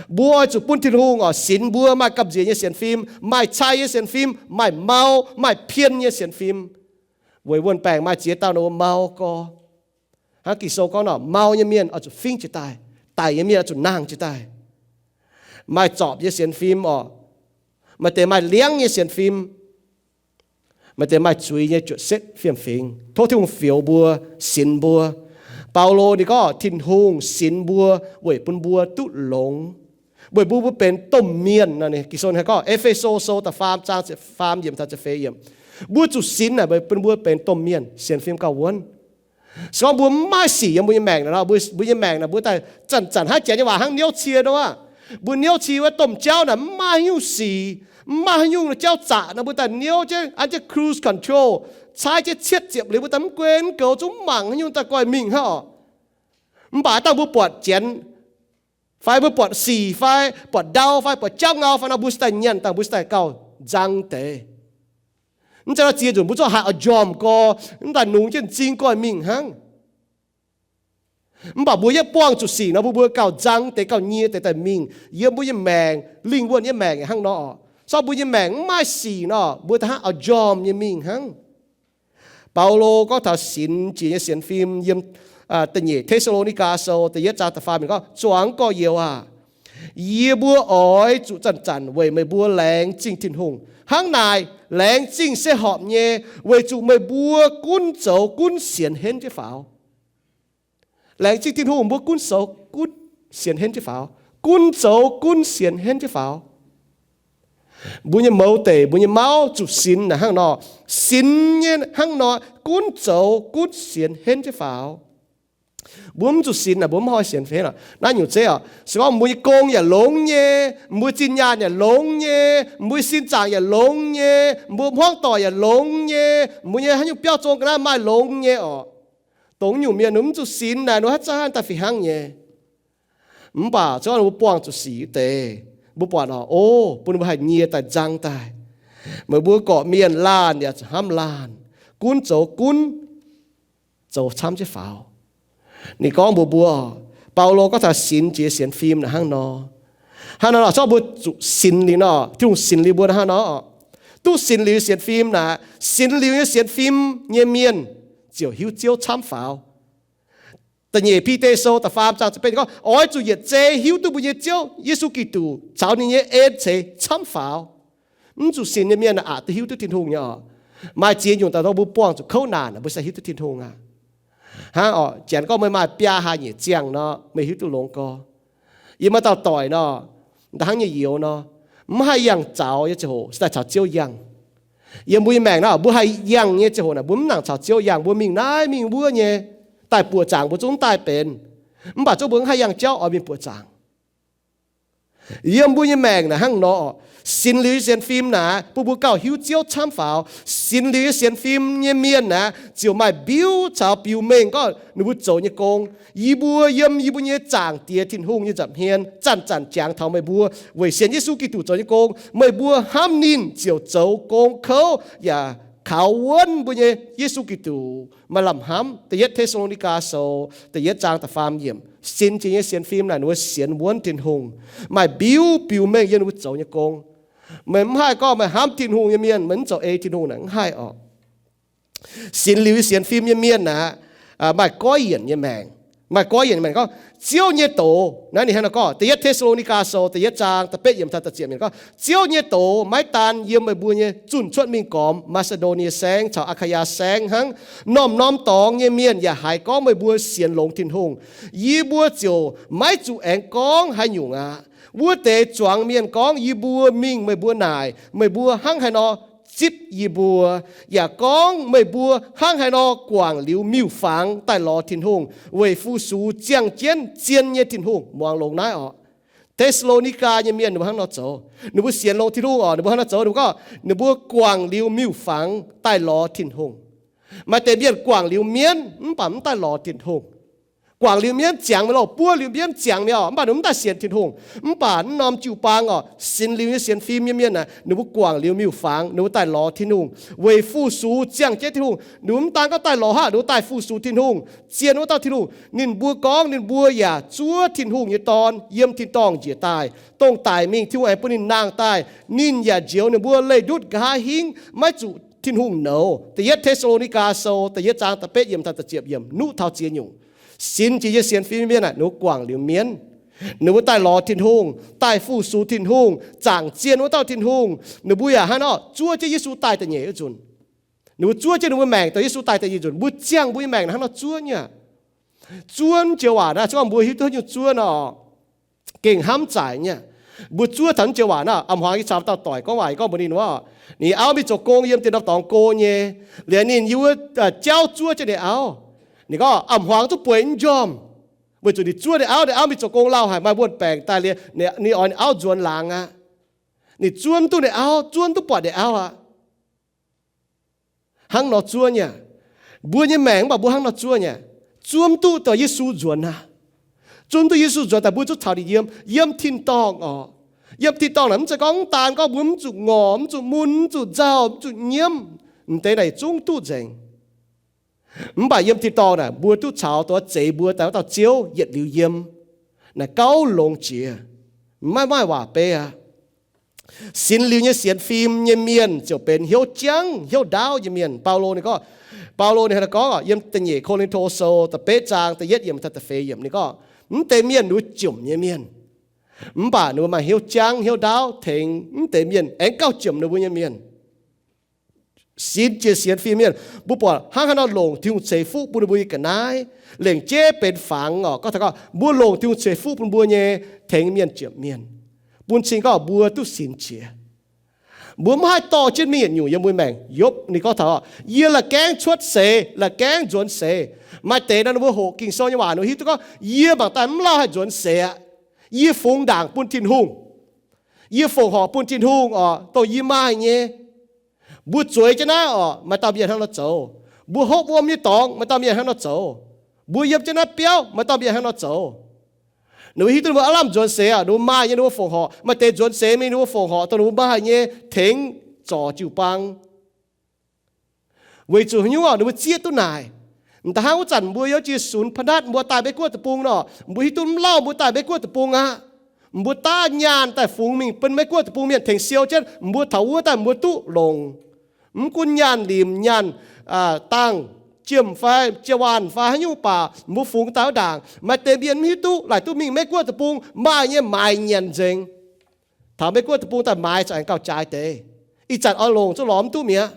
Mbuo oix zuqc bun Tin-Hungh orqc sinx mbuo maaih gamh nziex nyei sienx fim, maaih cai nyei sienx fim, maaih mau, maaih pien nyei sienx fim. Weic wuon-baengc maaih ziex dauh ninh mbuo mau gorx. Hnangv Ging-Sou gorngv nor, mau nyei mienh oix zuqc fingv jiez daaih, daic nyei mienh oix zuqc nangh jiez daaih. Maaih zorpc nyei sienx fim orqc, maaih deix maaih liangv nyei sienx fim, maaih deix maaih zuiz nyei juoqc setv fiem-fingx. Tov Tin-Hungh fioux mbuo, sinx mbuo. Baulo ninh gorngv Tin-Hungh sinx mbuo weic bun mbuo duqv longx, weic bun mbuo benx domh mienh. Ging-Sou gorngv E^fe^so Sou da'faam zaang ziepc faam yiemc taux ziepc feix yiemc, mbuo zuqc sinx naaic weic bun mbuo benx domh mienh, sienx fim gauh wuonv. Se gorngv mbuo mv maaih sic yiem mbuo nyei maengc naaic, mbuo nyei maengc naaic mbuo daaih zanc-zanc hnangv janx nyei waac hnangv niouv cie nor aqv. Mbuo niouv cie wuov domh jauv naaic mv maaih haaix nyungc sic, mv maaih haaix nyungc jauv zaqc nor, mbuo daaih niouv jienv an jienv cruise control, caaiv jienv cietv ziepc liuz mbuo daaih mv gunv goux zungv mangc haaix nyungc daaih goiv mingh hnangv orqc. Mv baac dangh mbuo buatc janx fai mbuo buatc sic fai buatc ndau fai buatc jauv ngau fai nor, mbuo se daaih nyanc dangh mbuo se daaih gauh nzang deix. Mv zeiz nor ziex nzunc mbuo zungv haiz orn-njormh gorx, mv daaih nungx jienv m'zing goiv mingh hnangv. Mv baac mbuo yietv buangh zuqc sic nor, mbuo mbuo gauh nzang deix, gauh nyie deix daaih mingh yiem mbuo nyei maengc, lingh wuonh nyei maengc hnangv nor. Zorqv mbuo nyei maengc mv maaih sic nor, mbuo daaih hnangv orn-njormh nyei mingh hnangv. Baulo gorngv taux sinx jiex nyei sienx fim yiem da'nyeic Te^saa^lo^ni^gaa Sou da'yietv zaang da'faam yiemc gorngv, Zuangx gorx-youz aac, yie mbuo oix zuqc zanc-zanc weic meih mbuo laengz zingh Tin-Hungh. Hnangv naaic, laengz zingh se horpc nyei, weic zuqc meih mbuo gunv zoux gunv sienx henv jienv faaux. Laengz zingh Tin-Hungh, mbuo gunv zoux gunv sienx henv jienv faaux. Gunv zoux gunv sienx henv jienv faaux. Mbuo nyei mouz deic, mbuo nyei mauv zuqc sinx naaic hnangv nor. Sinx nyei hnangv nor, gunv zoux gunv sienx henv jienv faaux. Mbuo mv zuqc sinx naaic, mbuo mv hnoi sienx henv aqv. Naaiv nyungc zeiv oc, se gorngv mbuo nyei gong yaac longx nyei, mbuo zinh nyaanh yaac longx nyei, mbuo sin zaangc yaac longx nyei, mbuo hmuangv doic yaac longx nyei, mbuo nyei haaix nyungc biauv zong ga'naaiv maaih longx nyei oc. Dongh nyungc mienh ninh mv zuqc sinx naaic, ninh haaix zanc daaih fih hnangv nyei. Mv baac se gorngv mbuo buangh zuqc sic deix, mbuo buatc oc, o, bun mbuo haih nyie daaih nzang daaih. Meih mbuo gorqv-mienh laanh yaac zuqc hnamv laanh, gunv zoux gunv, zoux camv jienv faaux. Ninh gorngv mbuox mbuo, Baulo gorngv taux sinx jiex sienx fim naaic hnangv nor. Hnangv nor, zorqv mbuo zuqc sinx liuz nor, Tin-Hungh sinx liuz mbuo hnangv nor. Duqv sinx liuz sienx fim naaic, sinx liuz nyei sienx fim nyei mienh ziouc hiuv Ziouv camv faaux. Da'nyeic Bide Sou da'faam zaang ziepc betv gorngv, oix zuqc yietc zei hiuv duqv mbuo nyei Ziouv Yesu Giduc caux ninh nyei en ceix camv faaux. Mv zuqc sinx nyei mienh aqc duqv hiuv duqv Tin-Hungh nyei oc. Maaih ziex nyungc daaih dongh mbuo buangh zuqc kouv naanc mbuo se hiuv duqv Tin-Hungh aqv. Hnangv oc, janx gorngv meih maaih biaa hlaax nyeic ziangh nor, meih hiuv duqv longx gorx. Yiem maaih dauh doic nor, da'hnangv nyei youz nor, mv haih yangh zaux nyei ziangh hoc se daaih caux Ziouv yangh. Yiem mbuo nyei maengc nor, mbuo haih yangh nyei ziangh hoc naaic, mbuo mv nangc caux Ziouv yangh, mbuo mingh naaiv mingh wuov nyei, daaih buoqc zaangc mbuo zungv daaih benx. Mv baac zungv mbuo mv haih yangh jauv oix mingh buoqc zaangc. Yiem mbuo nyei maengc naaic hnangv nor, sinx liuz nyei sienx fim naaic bun mbuo gauh hiuv Ziouv camv faaux. Sinx liuz nyei sienx fim nyei mienh naaic ziouc maaih mbiuv caux biux mengh gorngv ninh mbuo zoux nyei gong. Yie mbuo yiem yie mbuo nyei Zaangc Diex Tin-Hungh nyei nza'hmien zanc-zanc jangx taux meih mbuo, weic sienx Yesu Giduc zoux nyei gong. Meih mbuo hnamv ninh ziouc zoux gong kouv yaac kaux wuonv mbuo nyei Yesu Giduc maaih lamh hnamv. Da'yietv Te^saa^lo^ni^gaa Sou da'yietv zaang da'faam yiemc. Sinx jiex nyei sienx fim naaic ninh mbuo sienx wuonv Tin-Hungh, maaih mbiuv biux mengh yiem ninh mbuo zoux nyei gong. Meih mv haih gorngv meih hnamv Tin-Hungh nyei mienh meih mv zoux ei Tin-Hungh naaic, mv haih oc. Sinx liuz nyei sienx fim nyei mienh naaic, maaih goiv yienc nyei maengc. Maaih goiv yienc nyei maengc gorngv, Ziouv nyei doz, naaiv ninh hnangv naaiv gorngv, da'yietv Te^saa^lo^ni^gaa Sou da'yietv zaang da'betv yiemc taux da'ziepc yiemc gorngv, Ziouv nyei doz maiv daan yiem meih mbuo nyei zunh cuotv mingh gormx Maa^si^ndo^nie Saengv caux Aa^kaa^yaa Saengv hnangv. Norm-norm dorngx nyei mienh yaac haiz gorngv meih mbuo sienx longx Tin-Hungh. Yie mbuo ziouc maiv zuqc aengx gorngv haaix nyungc aqv. Wuov deix zuangx mienh gorngv yie mbuo mingh meih mbuo naaic, meih mbuo hnangv haaix nor zipv yie mbuo, yaac gorngv meih mbuo hnangv haaix nor guangc liuz miuc-fangx daaih lorz Tin-Hungh weic fu-sux ziangh jienv zien nyei Tin-Hungh. Muangx longx naaiv oc. Te^saa^lo^ni^gaa nyei mienh ninh mbuo hnangv nor zoux. Ninh mbuo sienx longx Tin-Hungh oc, ninh mbuo hnangv nor zoux. Ninh mbuo gorngv ninh mbuo guangc liuz miuc-fangx daaih lorz Tin-Hungh. Maaih deix mienh guangc liuz mienv mv baac mv daaih lorz Tin-Hungh. Guangc liuz mienv ziangx mi'aqv, buov liuz mienv ziangx mi'aqv, mv baac ninh mv daaih sienx Tin-Hungh. Mv baac naaiv norm jiu-baang oc, sinx liuz nyei sienx fim nyei mienh aah, ninh mbuo guangc liuz miuc-fangx ninh mbuo daaih lorz Tin-Hungh weic fu-sux ziangh jienv Tin-Hungh. Ninh mbuo mv daan gorngv daaih lorz hnangv, ninh mbuo daaih fu-sux Tin-Hungh, zien wuov dauh Tin-Hungh. Ninh mbuo gorngv ninh mbuo yaac zuov Tin-Hungh nyei Dorn yiem tin-dorngh njiec daaih, dongh daic mingh Tin-Hungh aengx bun ninh nangh daaih. Ninh yaac njoux ninh mbuo leih ndutv nqa'haav hingv maiv zuqc Tin-Hungh nouz. Da'yietv Te^saa^lo^ni^gaa Sou da'yietv zaang da'betv yiemc taux da'ziepc yiemc nuqv taux ziex nyungc. Sinx jiex nyei sienx fim mienh aah, ninh mbuo guangc liuz mienv, ninh mbuo daaih lorz Tin-Hungh, daaih fu-sux Tin-Hungh, zaangc zien wuov dauh Tin-Hungh. Ninh mbuo yaac hnangv nor zuov jienv Yesu daaih da'nyeic wuov nzunc. Ninh mbuo zuov jienv ninh mbuo maengc dongh Yesu daaih da'nyeic nzunc. Mbuo ziangh mbuo nyei maengc hnangv nor zuov nyei. Zuov joux waac naaiv, se gorngv mbuo hiuv duqv nyungc zuov nor, gengh hnamv zaaic nyei. Mbuo zuov taux joux waac naaiv, a'hmuangx yie caux dauh doic gorngv waac, yie gorngv mbuox ninh wuov, ninh auv mingh zoux gong yiem dien norm dorngx go nyei. Liuz ninh yiem wuov jauv zuov jienv ninh auv. Ninh gorngv a'hmuangx duqv bueix mv njormh, weic zuqc ninh zuov ninh auv, ninh auv mingh zoux gong lauh haic, maaih wuon-baengc daaih liuz, ninh oix ninh auv nzuonx laangz aqv. Ninh zuov mv duqv ninh auv, zuov mv duqv buatc ninh auv aqv. Hnangv nor zuov nyei. Mbuo nyei maengc mv baac mbuo hnangv nor zuov nyei. Zuov mv duqv dongh Yesu nzuonx aqv. Zuov mv duqv Yesu nzuonx daaih mbuo zungv caux ninh yiem, yiem tin-dorngh oc. Yiem tin-dorngh naaic mv zeiz gorngv mv daan gorngv mbuo mv zuqc ngorc, mv zuqc mun, mv zuqc nzauh, mv zuqc nyiemv, m'deix naaic zungv duqv nzengc. Mv baac yiem tin-dorngh naaic mbuo duqv caux dongh zeix mbuo daaih wuov dauh Ziouv yietc liuz yiem. Naaic gauh longx jiex, maiv maaih waac beiv aqv. Sinx liuz nyei sienx fim nyei mienh ziouc benx hnyouv jangv hnyouv ndaauv nyei mienh. Baulo ninh gorngv, Baulo ninh hnangv naaiv gorngv yiem da'nyeic Ko^lin^to Sou da'betv zaang da'yietv yiemc taux da'feix yiemc ninh gorngv, mv deix mienh ninh mbuo jomc nyei mienh, mv baac ninh mbuo maaih hnyouv jangv hnyouv ndaauv tengx mv deix mienh aengx gauh jomc ninh mbuo nyei mienh. Sinx jiex sienx fim mienh, mbuo buatc hnangv haaix nor longc Tin-Hungh ceix fuqv bun ninh mbuo nyei ga'naaiv, lengc jeiv benx fangx oc. Gorngv taux gorngv mbuo longc Tin-Hungh ceix fuqv bun mbuo nyei tengx mienh jomc mienh, bun cing gorngv mbuo duqv sinx jiex. Mbuo mv haih dorh jienv mingh yietc nyungc yiem mbuo maengc. Yopv ninh gorngv taux, yie la'gaengv cuotv seix, la'gaengv nzuonx seix. Maaih deix nor ninh mbuo hoqc Ging-Sou nyei waac ninh hiuv duqv gorngv, yie mangc daaih mv lauh haih nzuonx seix aqv. Yie fungx ndaangc bun Tin-Hungh. Yie fongc horc bun Tin-Hungh oc, dongh yie maaih nyei. Mbuo zueiz jienv naaiv oc, maaih dauh mienh hnangv nor zoux. Mbuo hopv wuom nyei dorngx, maaih dauh mienh hnangv nor zoux. Mbuo yiem jienv naaiv biauv, maaih dauh mienh hnangv nor zoux. Ninh mbuo hiuv duqv ninh mbuo aav lamh nzuonx seix aqv, ninh mbuo maaih nyei ninh mbuo fongc horc. Maaih deix nzuonx seix mingh ninh mbuo fongc horc dongh ninh mbuo maaih nyei tengx zorc jiu-baang. Weic zuqc haaix nyungc oc, ninh mbuo zieqv duqv naaic. M'daaih hnangv wuov zanc mbuo yiem jiex sunx pa'natv mbuo daaih Meiv-Guoqv deic-bung nor, mbuo hiuv duqv mv lauh mbuo daaih Meiv-Guoqv deic-bung aqv. Mbuo daav nyaanh daaih fungx mingh bun Meiv-Guoqv deic-bung mienh tengx siou jienv, mbuo taux wuov daaih mbuo duqv longx. Mv gunv nyaanh limc, nyaanh dangh, jiem fai jiex waanh fai haaix nyungc baac mbuo fungx daaih wuov ndaangc, maaih deix mienh mv hiuv duqv laaic duqv mingh Meiv-Guoqv deic-bung maaih nyei maaiz nyanc nzengc. Taux Meiv-Guoqv deic-bung daaih maaiz za'gengh gauh jaaix deix. Ih zanc oix longc zungv lorz mv duqv mi'aqv.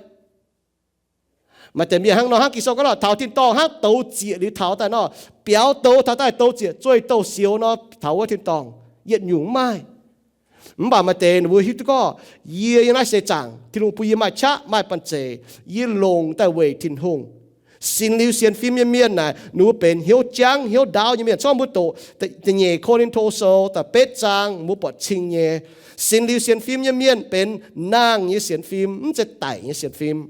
Maaih deix mienh hnangv nor, hnangv Ging-Sou gorngv nor, taux tin-dorngh hnangv douz zieqc liuz taux daaih nor, biaux douz taux daaih douz zieqc, zueih douz-sioux nor, taux wuov tin-dorngh yietc nyungc mv maaih. Mv baac maaih deix ninh mbuo hiuv duqv gorngv, yie, yie naaiv seix zaangc, Tin-Hungh bun yie maaih qaqv maaih banh zeic, yie longc daaih weic Tin-Hungh. Sinx liuz sienx fim nyei mienh naaic, ninh mbuo benx hnyouv jangv hnyouv ndaauv nyei mienh. Zorqv mbuo doqc da'nyeic Ko^lin^to Sou da'betv zaang, mbuo buatc cing nyei. Sinx liuz sienx fim nyei mienh benx nangh nyei sienx fim, mv zeiz daic nyei sienx fim.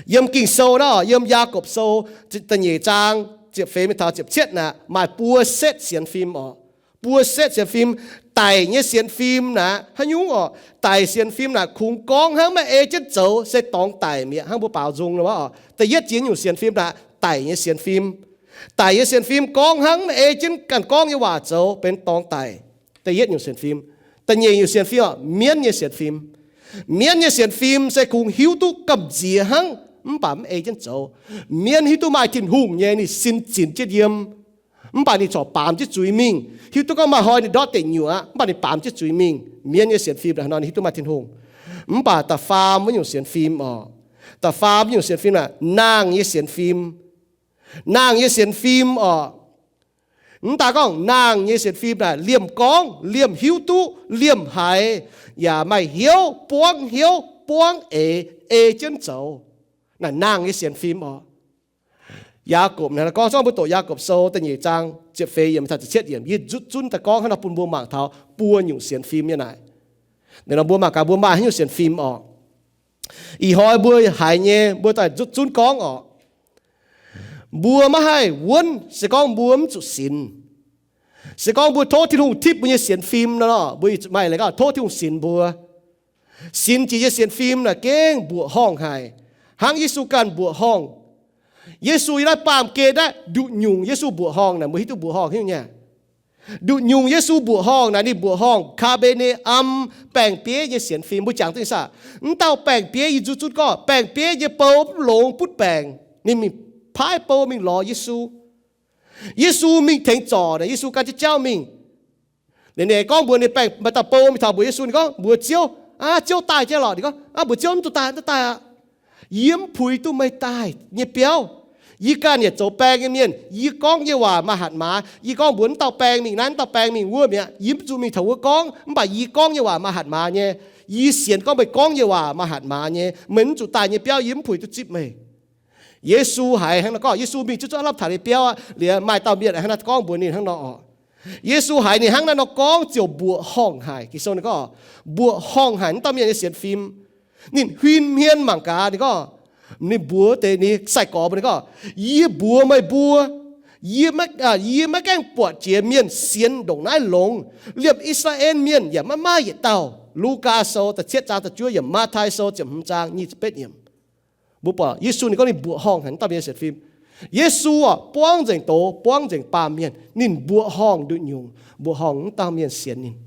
Yiem Ging-Sou naaiv, yiem Yaagorpc Sou da'nyeic zaang ziepc feix mingh taux ziepc cietv naaic, maaih buo setv sienx fim oc. Buo setv sienx fim. Daic nyei sienx fim naaic hnangv nyungc oc. Daic sienx fim naaic kungx gorngv hnangv, maiv ei jienv zoux, se dorngx daic mi'aqv, hnangv mbuo baaux nzung nor oc. Da'yietv jiex nyungc sienx fim naaic daic nyei sienx fim. Daic nyei sienx fim gorngv hnangv, maiv ei jienv ganh gorngv nyei waac zoux, benx dorngx daic. Da'yietv nyungc sienx fim. Da'nyeic nyungc sienx fim oc, mienv nyei sienx fim. Mienv nyei sienx fim se kungx hiuv duqv gamh nziex hnangv, mv baac mv ei jienv zoux. Mienv hiuv duqv maaih Tin-Hungh nyei, ninh sin zinx jienv yiem, mv baac ninh corc baamz jienv zuiz mingh. Hiuv duqv gorngv maaih hnoi ninh ndortv deic nyuoqc aqv, mv baac ninh baamz jienv zuiz mingh. Mienv nyei sienx fim naaic, ninh hiuv duqv maaih Tin-Hungh. Mv baac da'faam wuov nyungc sienx fim oc, da'faam nyungc sienx fim naaic, nangh nyei sienx fim. Nangh nyei sienx fim oc. Mv daaih gorngv nangh nyei sienx fim naaic, liemh gorngv, liemh hiuv duqv, liemh haiz, yaac maaih hnyouv, buangv hnyouv, buangv eix, ei jienv zoux. Naaic nangh nyei sienx fim oc. Yaagorpc naaic gorngv, zorqv mbuo doqc Yaagorpc Sou da'nyeic zaang ziepc feix yiemc taux ziepc cietv yiemc, yie nzutv zunv daaih gorngv hnangv nor bun mbuo mangc taux buo nyungc sienx fim nyei naaic. Ninh nor mbuo mangc gaax mbuo maaih haaix nyungc sienx fim oc. Ih hnoi mbuo haiz nyei, mbuo daaih nzutv zunv gorngv oc. Mbuo maiv haih wuonv se gorngv mbuo mv zuqc sinx. Se gorngv mbuo tov Tin-Hungh tipv mbuo nyei sienx fim nor, mbuo zuqc maaih leiz gorngv tov Tin-Hungh sinx mbuo. Sinx jiex nyei sienx fim naaic gengh mbuoqc horngh haic, hnangv Yesu ganh mbuoqc horngh. Yesu yiem naaiv baamh gen naaiv nduqc nyungc Yesu mbuoqc horngh naaic, mbuo hiuv duqv mbuoqc horngh hiuv nyei. Nduqc nyungc Yesu mbuoqc horngh naaic, ninh mbuoqc horngh Kaa^be^ne^am baeng-bieiv nyei sienx fim. Mbuo jangx duqv nyei saah? Mv dauh baeng-bieiv, yie nzutv zunv gorngv baeng-bieiv nyei bou mv longx butv baengc, ninh mingh paaiv bou mingh lorz Yesu. Yesu mingh tengx zorc naaic, Yesu gan jienv jauv mingh. Ninh, ninh gorngv mbuox ninh baeng, maaih dauh bou mingh taux mbuox Yesu, ninh gorngv mbuox Ziouv, Aa, Ziouv daaih jienv lorqc. Ninh gorngv, Aa, mbuox Ziouv, mv zuqc daaih, mv daaih aqv. Yie mv puix duqv meih daaih nyei biauv. Yie ganh yietc zoux baeng nyei mienh. Yie gorngv nyei waac maaih hatc maaz. Yie gorngv mbuox mv dauh baeng mingh naaiv, mv dauh baeng mingh wuov mi'aqv. Yie mv zuqc mingh taux wuov gorngv, mv baac yie gorngv nyei waac maaih hatc maaz nyei. Yie sienx gorngv meih gorngv nyei waac maaih hatc maaz nyei. Meih mv zuqc daaih nyei biauv yie mv puix duqv zipv meih. Yesu haiz hnangv nor gorngv, Yesu mingh jienv zuqc aav lamh taux nyei biauv aqv. Liuz maaih dauh mienh hnangv naaiv gorngv mbuox ninh hnangv nor oc. Yesu haiz ninh hnangv naaiv nor gorngv ziouc mbuoqc horngh haic. Ging-Sou ninh gorngv, mbuoqc horngh haic mv dauh mienh nyei sienx fim. Ninh huin hmien mangc gaax, ninh gorngv, ninh mbuox deix ninh sai-gorx mbuo, ninh gorngv, Yie mbuox meih mbuo, yie maiv, yie maiv gaengh buatc jiex mienh sienx ndongc naaiv longx. Liemh I^saa^laa^en Mienh yaac maiv maaih yietc dauh. Lugaa Sou da'cietv zaang da'juov yiemc, Matv^tai Sou ziepc hmz zaang nyic ziepc betv yiemc. Mbuo buatc Yesu ninh gorngv ninh mbuoqc horngh haic mv dauh mienh nyei sienx fim. Yesu oc, buangv nzengc doz, buangv nzengc baamh mienh. Ninh mbuoqc horngh nduqc nyungc, mbuoqc horngh mv dauh mienh sienx ninh.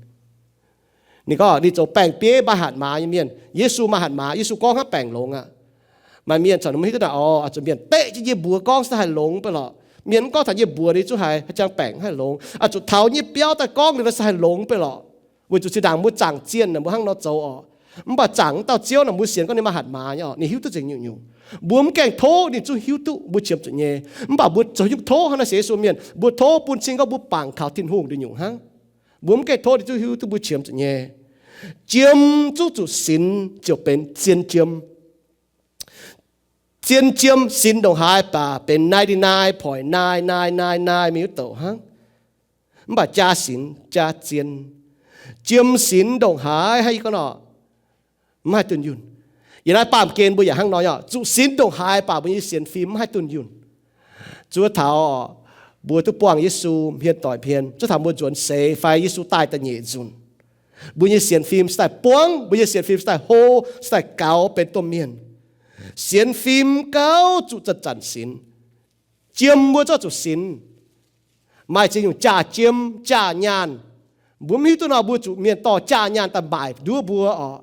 Ninh gorngv ninh zoux baeng-bieiv maaih hatc maaz nyei mienh. Yesu maaih hatc maaz, Yesu gorngv hnangv baengc longx aqv. Maaih mienh corc mv hiuv duqv naaic, oc, oix zuqc mienh beqv jienv yie mbuox gorngv se haih longx mv bei lorqc. Mienh mv gorngv taux yie mbuox ninh zungv haaix, haaix jangx baengc haih longx. Oix zuqc taux nyei biauv daaih gorngv liuz nor se haih longx mv bei lorqc. Weic zuqc zinh ndaangc mbuo zaangc zienh naaic mbuo hnangv nor zoux oc. Mv baac zaangc mv dauh Ziouv naaic mbuo sienx gorngv ninh maaih hatc maaz nyei oc, ninh hiuv duqv nzengc nyungc-nyungc. Mbuo mv gaengh tov ninh zungv hiuv duqv, mbuo qiemx zuqc nyei. Mv baac mbuo zoux nyungc tov hnangv naaiv sienx Yesu mienh, mbuo tov bun cing gorngv mbuo bangc kaux Tin-Hungh nduqc nyungc hnangv. Mbuo mv gaengh tov ninh zungv hiuv duqv, mbuo qiemx zuqc nyei. Jiem zungv zuqc sinx ziouc benx zien jiem. Zien jiem sinx ndongc haaix baac benx ninety-nine point nine nine nine nine mingh wuov douc hnangv. Mv baac jaa sinx jaa zien. Jiem sinx ndongc haaix hnangv yie gorngv nor, mv haih dunh yunh. Yiem naaiv baamh gen mbuo yaac hnangv nor, zuqc sinx ndongc haaix baac mbuo nyei sienx fim mv haih dunh yunh. Zuov taux mbuo duqv buangh Yesu hmien doic hmien, zuov taux mbuo nzuonx seix fai Yesu daaih da'nyeic nzunc, mbuo nyei sienx fim se daaih buangv, mbuo nyei sienx fim se daaih hlo, se daaih gaux benx domh mienh. Sienx fim gauh zuqc zanc-zanc sinx. Jiem mbuo zorqv zuqc sinx. Maaih ziex nyungc jaa jiem, jaa nyaanh. Mbuo mv hiuv duqv nor, mbuo zuqc mienh dorh jaa nyaanh daaih maaic nduov mbuo oc.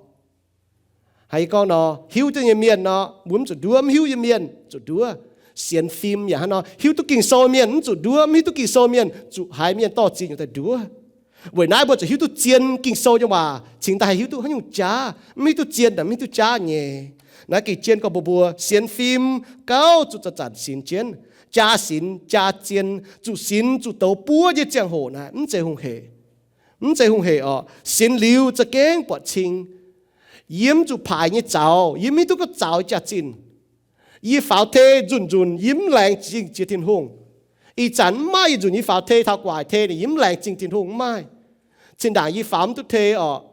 Haiz gorngv nor, hiuv duqv nyei mienh nor, mbuo mv zuqc nduov. Mv hiuv nyei mienh zuqc nduov. Sienx fim yaac hnangv nor, hiuv duqv Ging-Sou mienh mv zuqc nduov. Mv hiuv duqv Ging-Sou mienh zuqc haiz mienh dorh ziex nyungc daaih nduov. Weic naaiv mbuo zuqc hiuv duqv zien Ging-Sou nyei waac cingx daaih haih hiuv duqv haaix nyungc jaav. Mv hiuv duqv zien naaic mv hiuv duqv jaav nyei. Naaiv gengh zien gorngv mbuox mbuo, sienx fim gauh zuqc zanc-zanc sienx jienv, jaa sinx jaa zien, zuqc sinx zuqc douz buov nyei ziangh hoc naaiv mv zeiz hungh hec. Mv zeiz hungh hec orqc. Sinx liuz za'gengh buatc cing. Yie mv zuqc paaic nyei zaux, yie mv hiuv duqv gorngv zaux jaax-zinh. Yie faaux tei nzunc-nzunc yie mv laengz zingh jiex Tin-Hungh. Ih zanc mv maaih yietc nzunc yie faaux tei taux gu'nguaaic tei naaic yie mv laengz zingh Tin-Hungh, mv maaih. Zinh ndaangc yie faaux mv duqv tei orqc,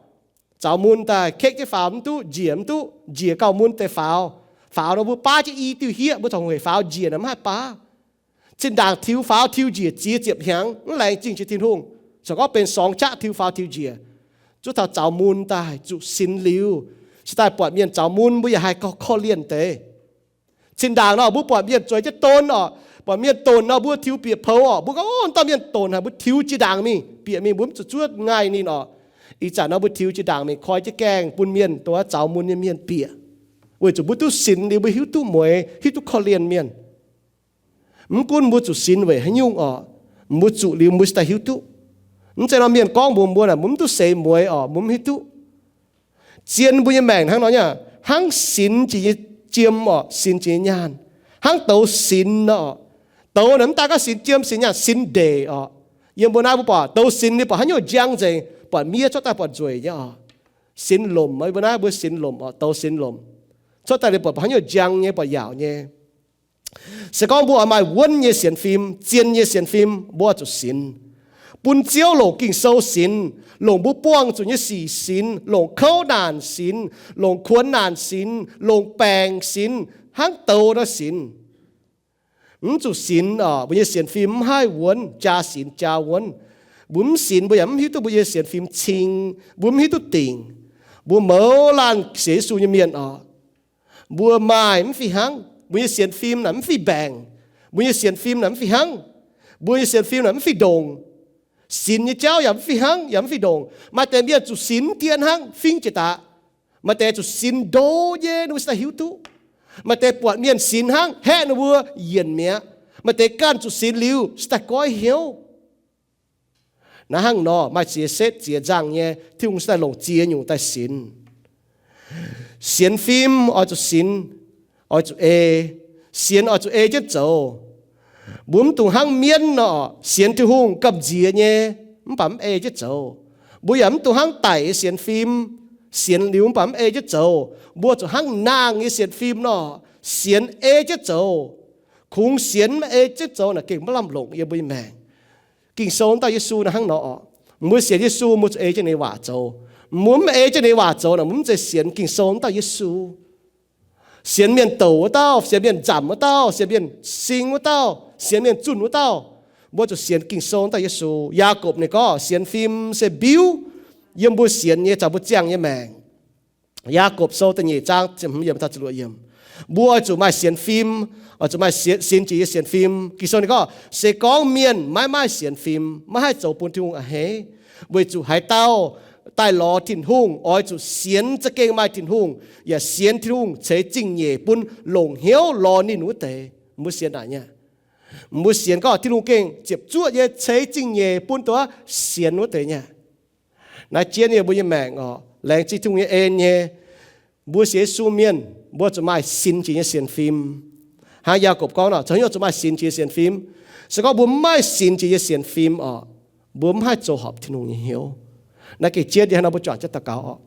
zaux mun daaih kekv jienv faaux mv duqv, njiec mv duqv, njiec gauh mun deix faaux. Faaux nor mbuo baav jienv i diuh hieqv, mbuo corc hungh hec faaux, njiec naaic mv haih baav. Zinh ndaangc tiux faaux tiux njiec ziex ziepc hnyangx mv laengz zingh jiex Tin-Hungh, corc gorngv benx sorngx qaqv tiux faaux tiux njiec. Zuov taux zaux mun daaih zuqc sinx liuz, se daaih buatc mienh zaux mun mbuo yaac haih korv-lienh deix. Zinh ndaangc nor mbuo buatc mienh zueiz jienv donx orqc, buatc mienh donx nor mbuo tiux bieqc poux orqc, mbuo gorngv, Ov, dauh mienh donx haic, mbuo tiux jiex ndaangc mingh, bieqc mingh, mbuo mv zuqc zuov ngaih ninh orqc. Ih zanc nor mbuo tiux jiex ndaangc mingh koi jienv gaengh bun mienh, dongh zaux mun nyei mienh bieqc, weic zuqc mbuo duqv sinx liuz mbuo hiuv duqv mueix, hiuv duqv korv-lienh mienh. Mv gunv mbuo zuqc sinx weic haaix nyungc orqc, mbuo zuqc liuz mbuo se daaih hiuv duqv. Mv zeiz nor mienh gorngv mbuox mbuo naaic mbuo mv duqv seix mueix orqc, mbuo mv hiuv duqv. Zien mbuo nyei maengc hnangv nor nyei, hnangv sinx jiex nyei jiem orqc, sinx jiex nyei nyaanh, hnangv douz sinx nor orqc. Douz naaic mv daaih gorngv sinx jiem sinx nyaanh, sinx ndeic orqc. Yiem mbuo naaiv mbuo buatc douz sinx ninh buatc haaix nyungc njang nzengc, buatc miev cuotv daaih buatc nzueic nyei orqc. Sinx lomc, mbuo naaiv mbuo sinx lomc orqc, douz sinx lomc. Cuotv daaih ninh buatc haaix nyungc njang nyei, buatc yaauc nyei. Se gorngv mbuo oix maaih wuonv nyei sienx fim, zien nyei sienx fim, mbuo oix zuqc sinx. Bun Ziouv longc Ging-Sou sinx, longc mbuo buangh zuqc nyei sic sinx, longc kouv naanc sinx, longc kuonx naanc sinx, longc baengc sinx, hnangv douz nor sinx. Mv zuqc sinx orqc, mbuo nyei sienx fim mv haih wuonv, jaa sinx jaa wuonv. Mbuo mv sinx mbuo yaac mv hiuv duqv mbuo nyei sienx fim cing, mbuo mv hiuv duqv dingc. Mbuo mouz laanh sienx Yesu nyei mienh orqc, mbuo maaih mv fih hnangv. Mbuo nyei sienx fim naaic mv fih mbaengc. Mbuo nyei sienx fim naaic mv fih hnangv. Mbuo nyei sienx fim naaic mv fih ndongc. Sinx nyei jauv yaac mv fih hnangv, yaac mv fih ndongc. Maaih deix mienh zuqc sinx mv dien hnangv, fingv jiex daaih. Maaih deix zuqc sinx ndo nyei, ninh mbuo se daaih hiuv duqv. Maaih deix buatc mienh sinx hnangv, haeqv ninh mbuo yienc mi'aqv. Maaih deix ganh zuqc sinx liuz se daaih goiv hnyouv. Naaiv hnangv nor, maaih ziex setv ziex nzangh nyei, Tin-Hungh se daaih longc ziex nyungc daaih sinx. Sienx fim oix zuqc sinx, oix zuqc ei. Sienx oix zuqc ei jienv zoux. Mbuo mv dungx hnangv mienv nor, sienx Tin-Hungh gamh nziex nyei, mv baac mv ei jienv zoux. Mbuo yaac mv dungx hnangv daic nyei sienx fim, sienx liuz mv baac mv ei jienv zoux. Mbuo zuqc hnangv naang nyei sienx fim nor, sienx ei jienv zoux. Kungx sienx mv ei jienv zoux naaic gengh maiv lamh longc yiem mbuo nyei maengc. Ging-Sou wuov dauh Yesu naaiv hnangv nor orqc. Mbuo sienx Yesu, mbuo zuqc ei jienv ninh waac zoux. Mbuo mv ei jienv ninh waac zoux naaic, mbuo mv zeiz sienx Ging-Sou wuov dauh Yesu. Sienx mienh douc wuov dauh, sienx mienh nzamc wuov dauh, sienx mienh sing wuov dauh, sienx mienh zunh wuov dauh. Mbuo zuqc sienx Ging-Sou wuov dauh Yesu. Yaagorpc ninh gorngv sienx fim se mbiuv yiem mbuo sienx nyei, caux mbuo ziangh nyei maengc. Yaagorpc Sou da'nyeic zaang ziepc hmz yiemc taux ziepc luoqc yiemc. Mbuo oix zuqc maaih sienx fim, oix zuqc maaih sienx, sinx jiex nyei sienx fim. Ging-Sou ninh gorngv, se gorngv mienh maiv maaih sienx fim, maiv haih zoux bun Tin-Hungh a'hneiv. Weic zuqc haaix dauh daaih lorz Tin-Hungh oix zuqc sienx za'gengh maaih Tin-Hungh, yaac sienx Tin-Hungh ceix zingh nyeic bun longc hnyouv lorz ninh wuov deix. Mbuo sienx naaic nyei. Mbuo sienx gorngv Tin-Hungh gengh ziepc zuoqv nyei ceix zingh nyeic bun dongh sienx wuov deix nyei. Naaiv jienv yiem mbuo nyei maengc orqc, laengz zingh Tin-Hungh nyei en nyei. Mbuo sienx Yesu mienh, mbuo zuqc maaih sinx jiex nyei sienx fim. Hnangv Yaagorpc gorngv nor, zoux haaix nyungc zuqc maaih sinx jiex nyei sienx fim? Se gorngv mbuo mv maaih sinx jiex nyei sienx fim orqc, mbuo mv haih zoux horpc Tin-Hungh nyei hnyouv. Naaiv gengh jienv yie hnangv nor mbuo juangc jienv daux gaux orqc.